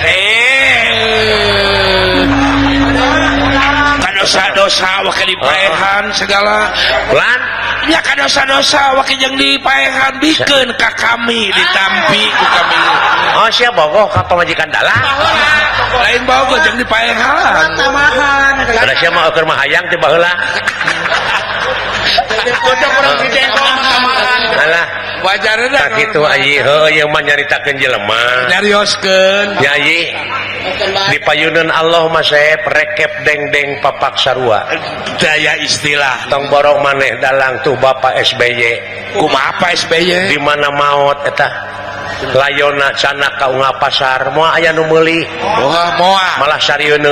Kadosa-dosa wake dipaehan segala.
Lan
nya kadosa-dosa wake jeung dipaehan bikeun ka kami ditampi ku kami.
Oh sia bogoh ka pamajikan dalang.
Lain bogoh jeung dipaehan.
Tamahan.
Da sia mah eueur mah hayang teh baheula.
Cocok urang si jengkol mah tamahan.
Alah,
wajarna
tah kitu ayi heueuh ieu mah nyaritakeun jelema.
Nyarioskeun.
Nya ayi. Di payuneun Allah mah Sep rekep deng-deng papak sarua.
Daya istilah.
Tong borong maneh dalang tuh Bapak SBY.
Kumaha Pak SBY?
Di mana maot eta? Layona cana ka unggal pasar moal aya nu meuli.
Wah, moal.
Malah sarieun.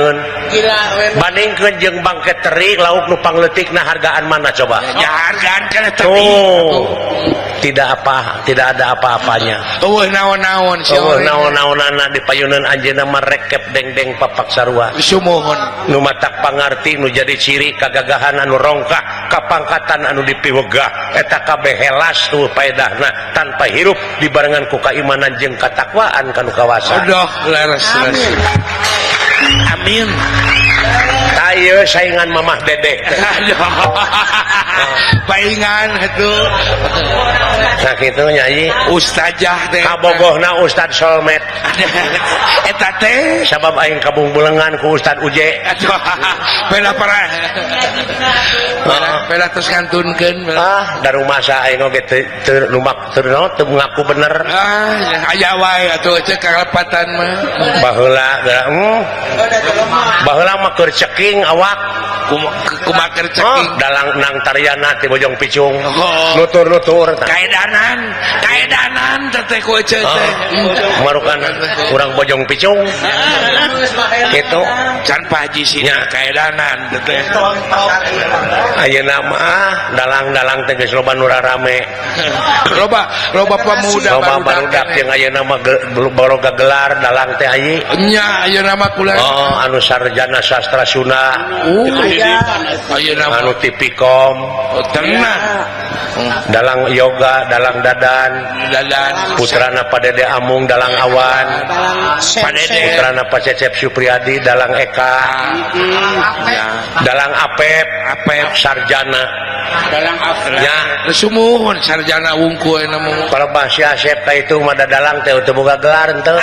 Bandingkeun jeung bangke teri lauk nu pangleutikna hargaan mana coba?
Ya hargaan kana teri.
Tuh. Tidak apa, tidak ada apa-apanya.
Eueuh naon-naon sia.
Eueuh naon-naonana di payuneun anjeunna mah rekep deng-deng papak sarua.
Sumuhun.
Nu matak pangarti nu jadi ciri kagagahan anu rongkah, kapangkatan anu dipiwegah, eta kabeh helas tuh paedahna tanpa hirup dibarengan ku kaimanan jeung katakwaan kanu kawasa.
Aduh, leres leres. Amin.
Tah Tah ieu saingan Mamah Dedeh.
Paingan atuh.
Nah kitu nya ieu
ustazah teh.
Kabogohna Ustad Solmet.
Eta teh
sabab aing kabungbulengan ku Ustad Uje.
Aduh, bela parah. Bela terus ngantunkeun.
Ah, darumasa aing oge teu lumak teu teu ngaku bener.
Ah, aya wae atuh cek kalepatan mah.
Baheula geura baheula mah keur ceking awak.
Kumaha keur ceking?
Oh, dalang nang tariana ti Bojong Picung. Nutur-nutur
kaedanan, kaedanan teh ku ece teh.
Marukan urang Bojong Picung. Kitu
can Pak Haji sih kaedanan teh.
Ayeuna mah dalang-dalang teh geus loba nu rarame.
Loba loba pemuda
loba barudak jeung ayeuna mah baroga gelar dalang teh ayi.
Nya ayeuna mah kula.
Oh, anu sarjana sastra Sunda.
Ayeuna
anu Tipikom.
Tenang.
Dalang yoga, dalang dadan,
dadan
putrana Pak Dede Amung dalang awan, putrana Pak Cecep Supriyadi dalang Eka, dalang Apep, Apep sarjana,
dalang Apep, ya, sumuhun sarjana wungkul namun.
Kalau bahasa Asep ka itu mah dalang teh teu boga gelar henteu.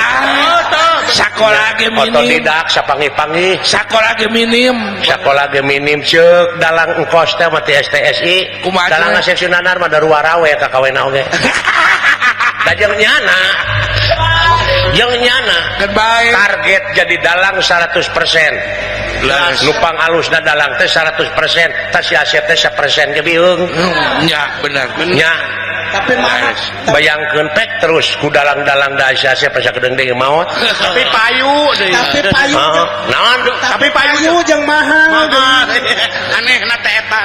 Sakola ge minim.
Otodidak sapanggih-panggih.
Sakola ge minim.
Sakola ge minim ceuk dalang engkos teh mah ti STSI. Dalang Asep Sunanar mah daruwarawe ka kawena oge. Da jeung nyana. Jeung nyana target jadi dalang 100%. Nupang alusna dalang teh 100%, tah si Asep teh 1% ge biung.
Nya bener.
Nya.
Tapi mah
bayangkeun pek terus ku dalang-dalang da si Asep asa kedeung deui maot.
Tapi payu deui.
Tapi payu.
Naon?
Tapi payu jeung mahal.
Anehna teh eta.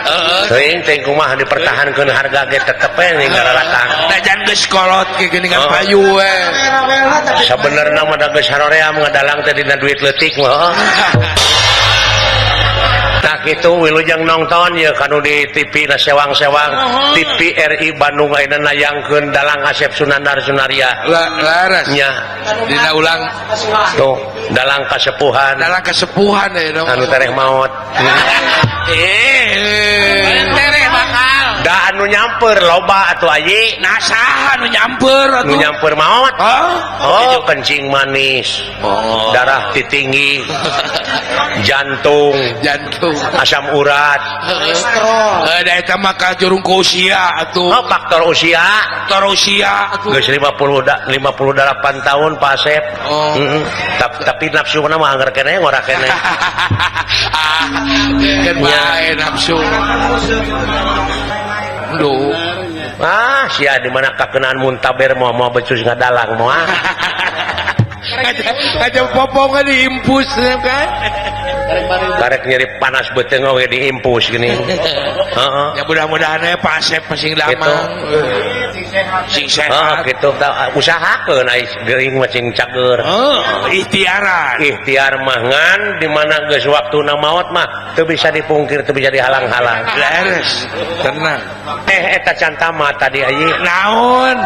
Teuing teh kumaha dipertahankeun harga ge tetep we ning gararatang.
Da jan geus kolot ge geuningan payu we.
Sabenerna mah da geus haroream ngadalang teh dina duit leutik mah. Tah kitu wilujeng nonton ye kanu di TV na sewang-sewang TV RI Bandung ayeuna nayangkeun dalang Asep Sunandar Sunaria.
Laras
nya
dina ulang
tuh dalang kasepuhan.
Dalang kasepuhan ayeuna
anu tereh maot.
Tereh bakal.
Da anu nyamper loba atuh ayi.
Nah saha anu nyamper atuh?
Nu nyamper maot.
Oh,
kencing manis. Darah tinggi. Jantung,
jantung,
asam urat,
kolesterol. Da eta mah kajurung ku usia atuh.
Oh, faktor usia.
Faktor usia atuh.
Geus 58 tahun Pak Asep.
Oh.
Tapi nafsuna mah angger keneh ngora keneh.
Kan bae nafsu. Duh.
Ah, sia di mana kakenaan muntaber moal becus ngadalang moal.
Kaca popongnya diimpus kan?
Karek nyeri panas beuteung oge diimpus gini. Heeh.
Ya mudah-mudahan aya Pak Asep sing damang. Sing sehat.
Heeh, kitu usahakeun ai geuring mah sing cager.
Heeh, ikhtiaran.
Ikhtiar mah ngan di mana geus waktuna maot mah teu bisa dipungkir, teu bisa dihalang-halang.
Leres, tenang.
Eta can tamat tadi ayi.
Naon?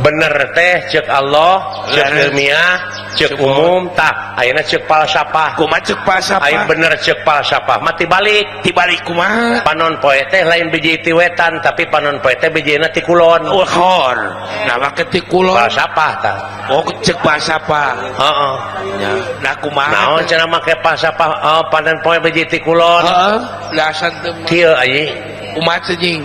Bener teh ceuk Allah, ceuk ilmiah, ceuk umum tah ayeuna ceuk falsafah.
Kumaha ceuk falsafah?
Ayeuna bener ceuk falsafah mah tibalik.
Tibalik kumaha?
Panon poe teh lain biji ti wetan tapi panon poe teh bijina ti kulon.
Uhor. Nah make ti kulon.
Falsafah tah.
Oh ceuk falsafah.
Heeh.
Nah kumaha?
Naon cenah make falsafah panon poe biji ti kulon?
Heeh. Lasan teu.
Kieu ayi.
Kumaha teh jeung?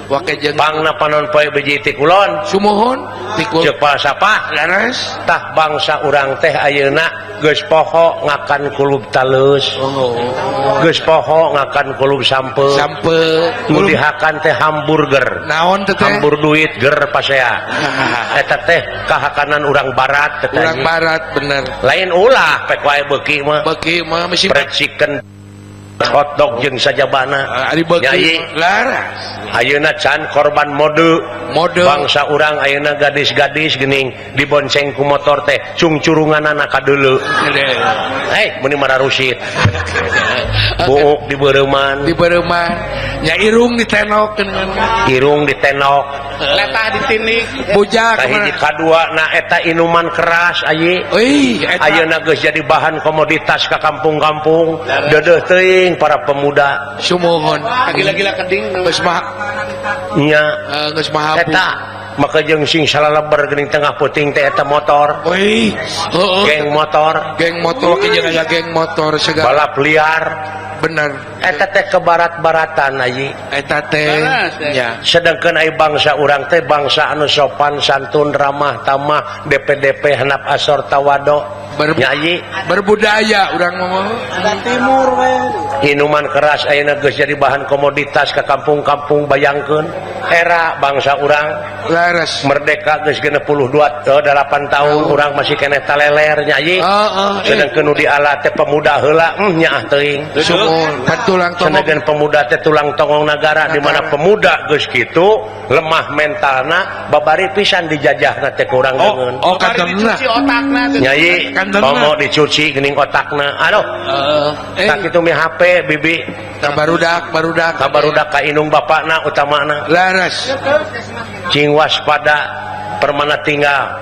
Wake jeung
pangna panon poe biji ti kulon.
Sumuhun ti kulon.
Ceuk falsafah.
Leres.
Tah bangsa urang teh ayeuna geus poho ngakan kulub talus. Geus poho ngakan kulub sampe.
Sampe.
Nu dihakan teh hamburger.
Naon teh?
Hambur duit ger pasea. Eta teh kahakanan urang barat teh.
Urang barat bener.
Lain ulah pek wae beuki mah.
Beuki mah mesti
fried chicken. Hotdog jeung sajabana.
Ari beuki
Nyai.
Laras.
Ayeuna can korban mode.
Mode.
Bangsa urang ayeuna gadis-gadis geuning dibonceng ku motor teh cungcurunganana ka deuleu. Hei, meuni mararusit. Buuk di
Di bereuman. Nya irung ditenok dengan
irung ditenok.
Letah ditinik.
Bujak
Kahiji kadua na eta inuman keras ayi.
Euy, eta
Ayeuna geus jadi bahan komoditas ka kampung-kampung. Deudeuh teuing para pemuda.
Sumuhun.
Gila-gila keding.
Geus mah
Nya
geus mahabu.
Eta maka jeung sing salaleber geuning tengah puting teh eta motor.
Euy, heueuh.
Geng motor,
Geng motor ke jeung aya geng motor segala.
Balap liar.
Bener.
Eta teh ke barat-baratan ayi.
Eta teh
Laras, eh.
nya.
Sedangkan ai bangsa urang teh bangsa anu sopan santun ramah tamah DPDP hanap asor tawado. Nyayi
Berbudaya urang ngomong.
Ada timur we.
Minuman keras ayeuna geus jadi bahan komoditas ke kampung-kampung, bayangkeun era bangsa urang
Laras.
Merdeka geus 62 8 tahun urang masih keneh taleler nyayi.
Heeh.
Sedangkan nu diala teh pemuda heula nyaah teuing.
Sumuhun, pan tulang tongong.
Sedangkan pemuda teh tulang tongong negara, di mana pemuda geus kitu lemah mentalna babari pisan dijajahna teh kurang
Oh,
deungeun.
oh kantonna.
Dicuci otakna teh.
Nyai
Kantonna.
komo dicuci geuning otakna, aduh.
Heeh.
Tak kitu mi HP bibi.
Ka barudak, barudak.
Ka barudak ka indung bapakna utamana.
Laras.
Cing waspada permana tinggal.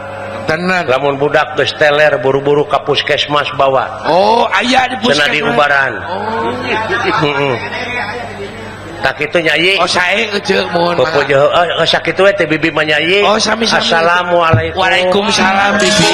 Tenan.
Lamun budak geus teler buru-buru ka puskesmas bawa.
Oh, aya di
Cenah
puskesmas.
diubaran.
Oh.
Heeh. Tak kitu nyai.
Oh, sae euceu mohon.
Pepujo, oh, sakitu we teh bibi mah nyai.
Oh, sami-sami.
Assalamualaikum.
Waalaikumsalam bibi.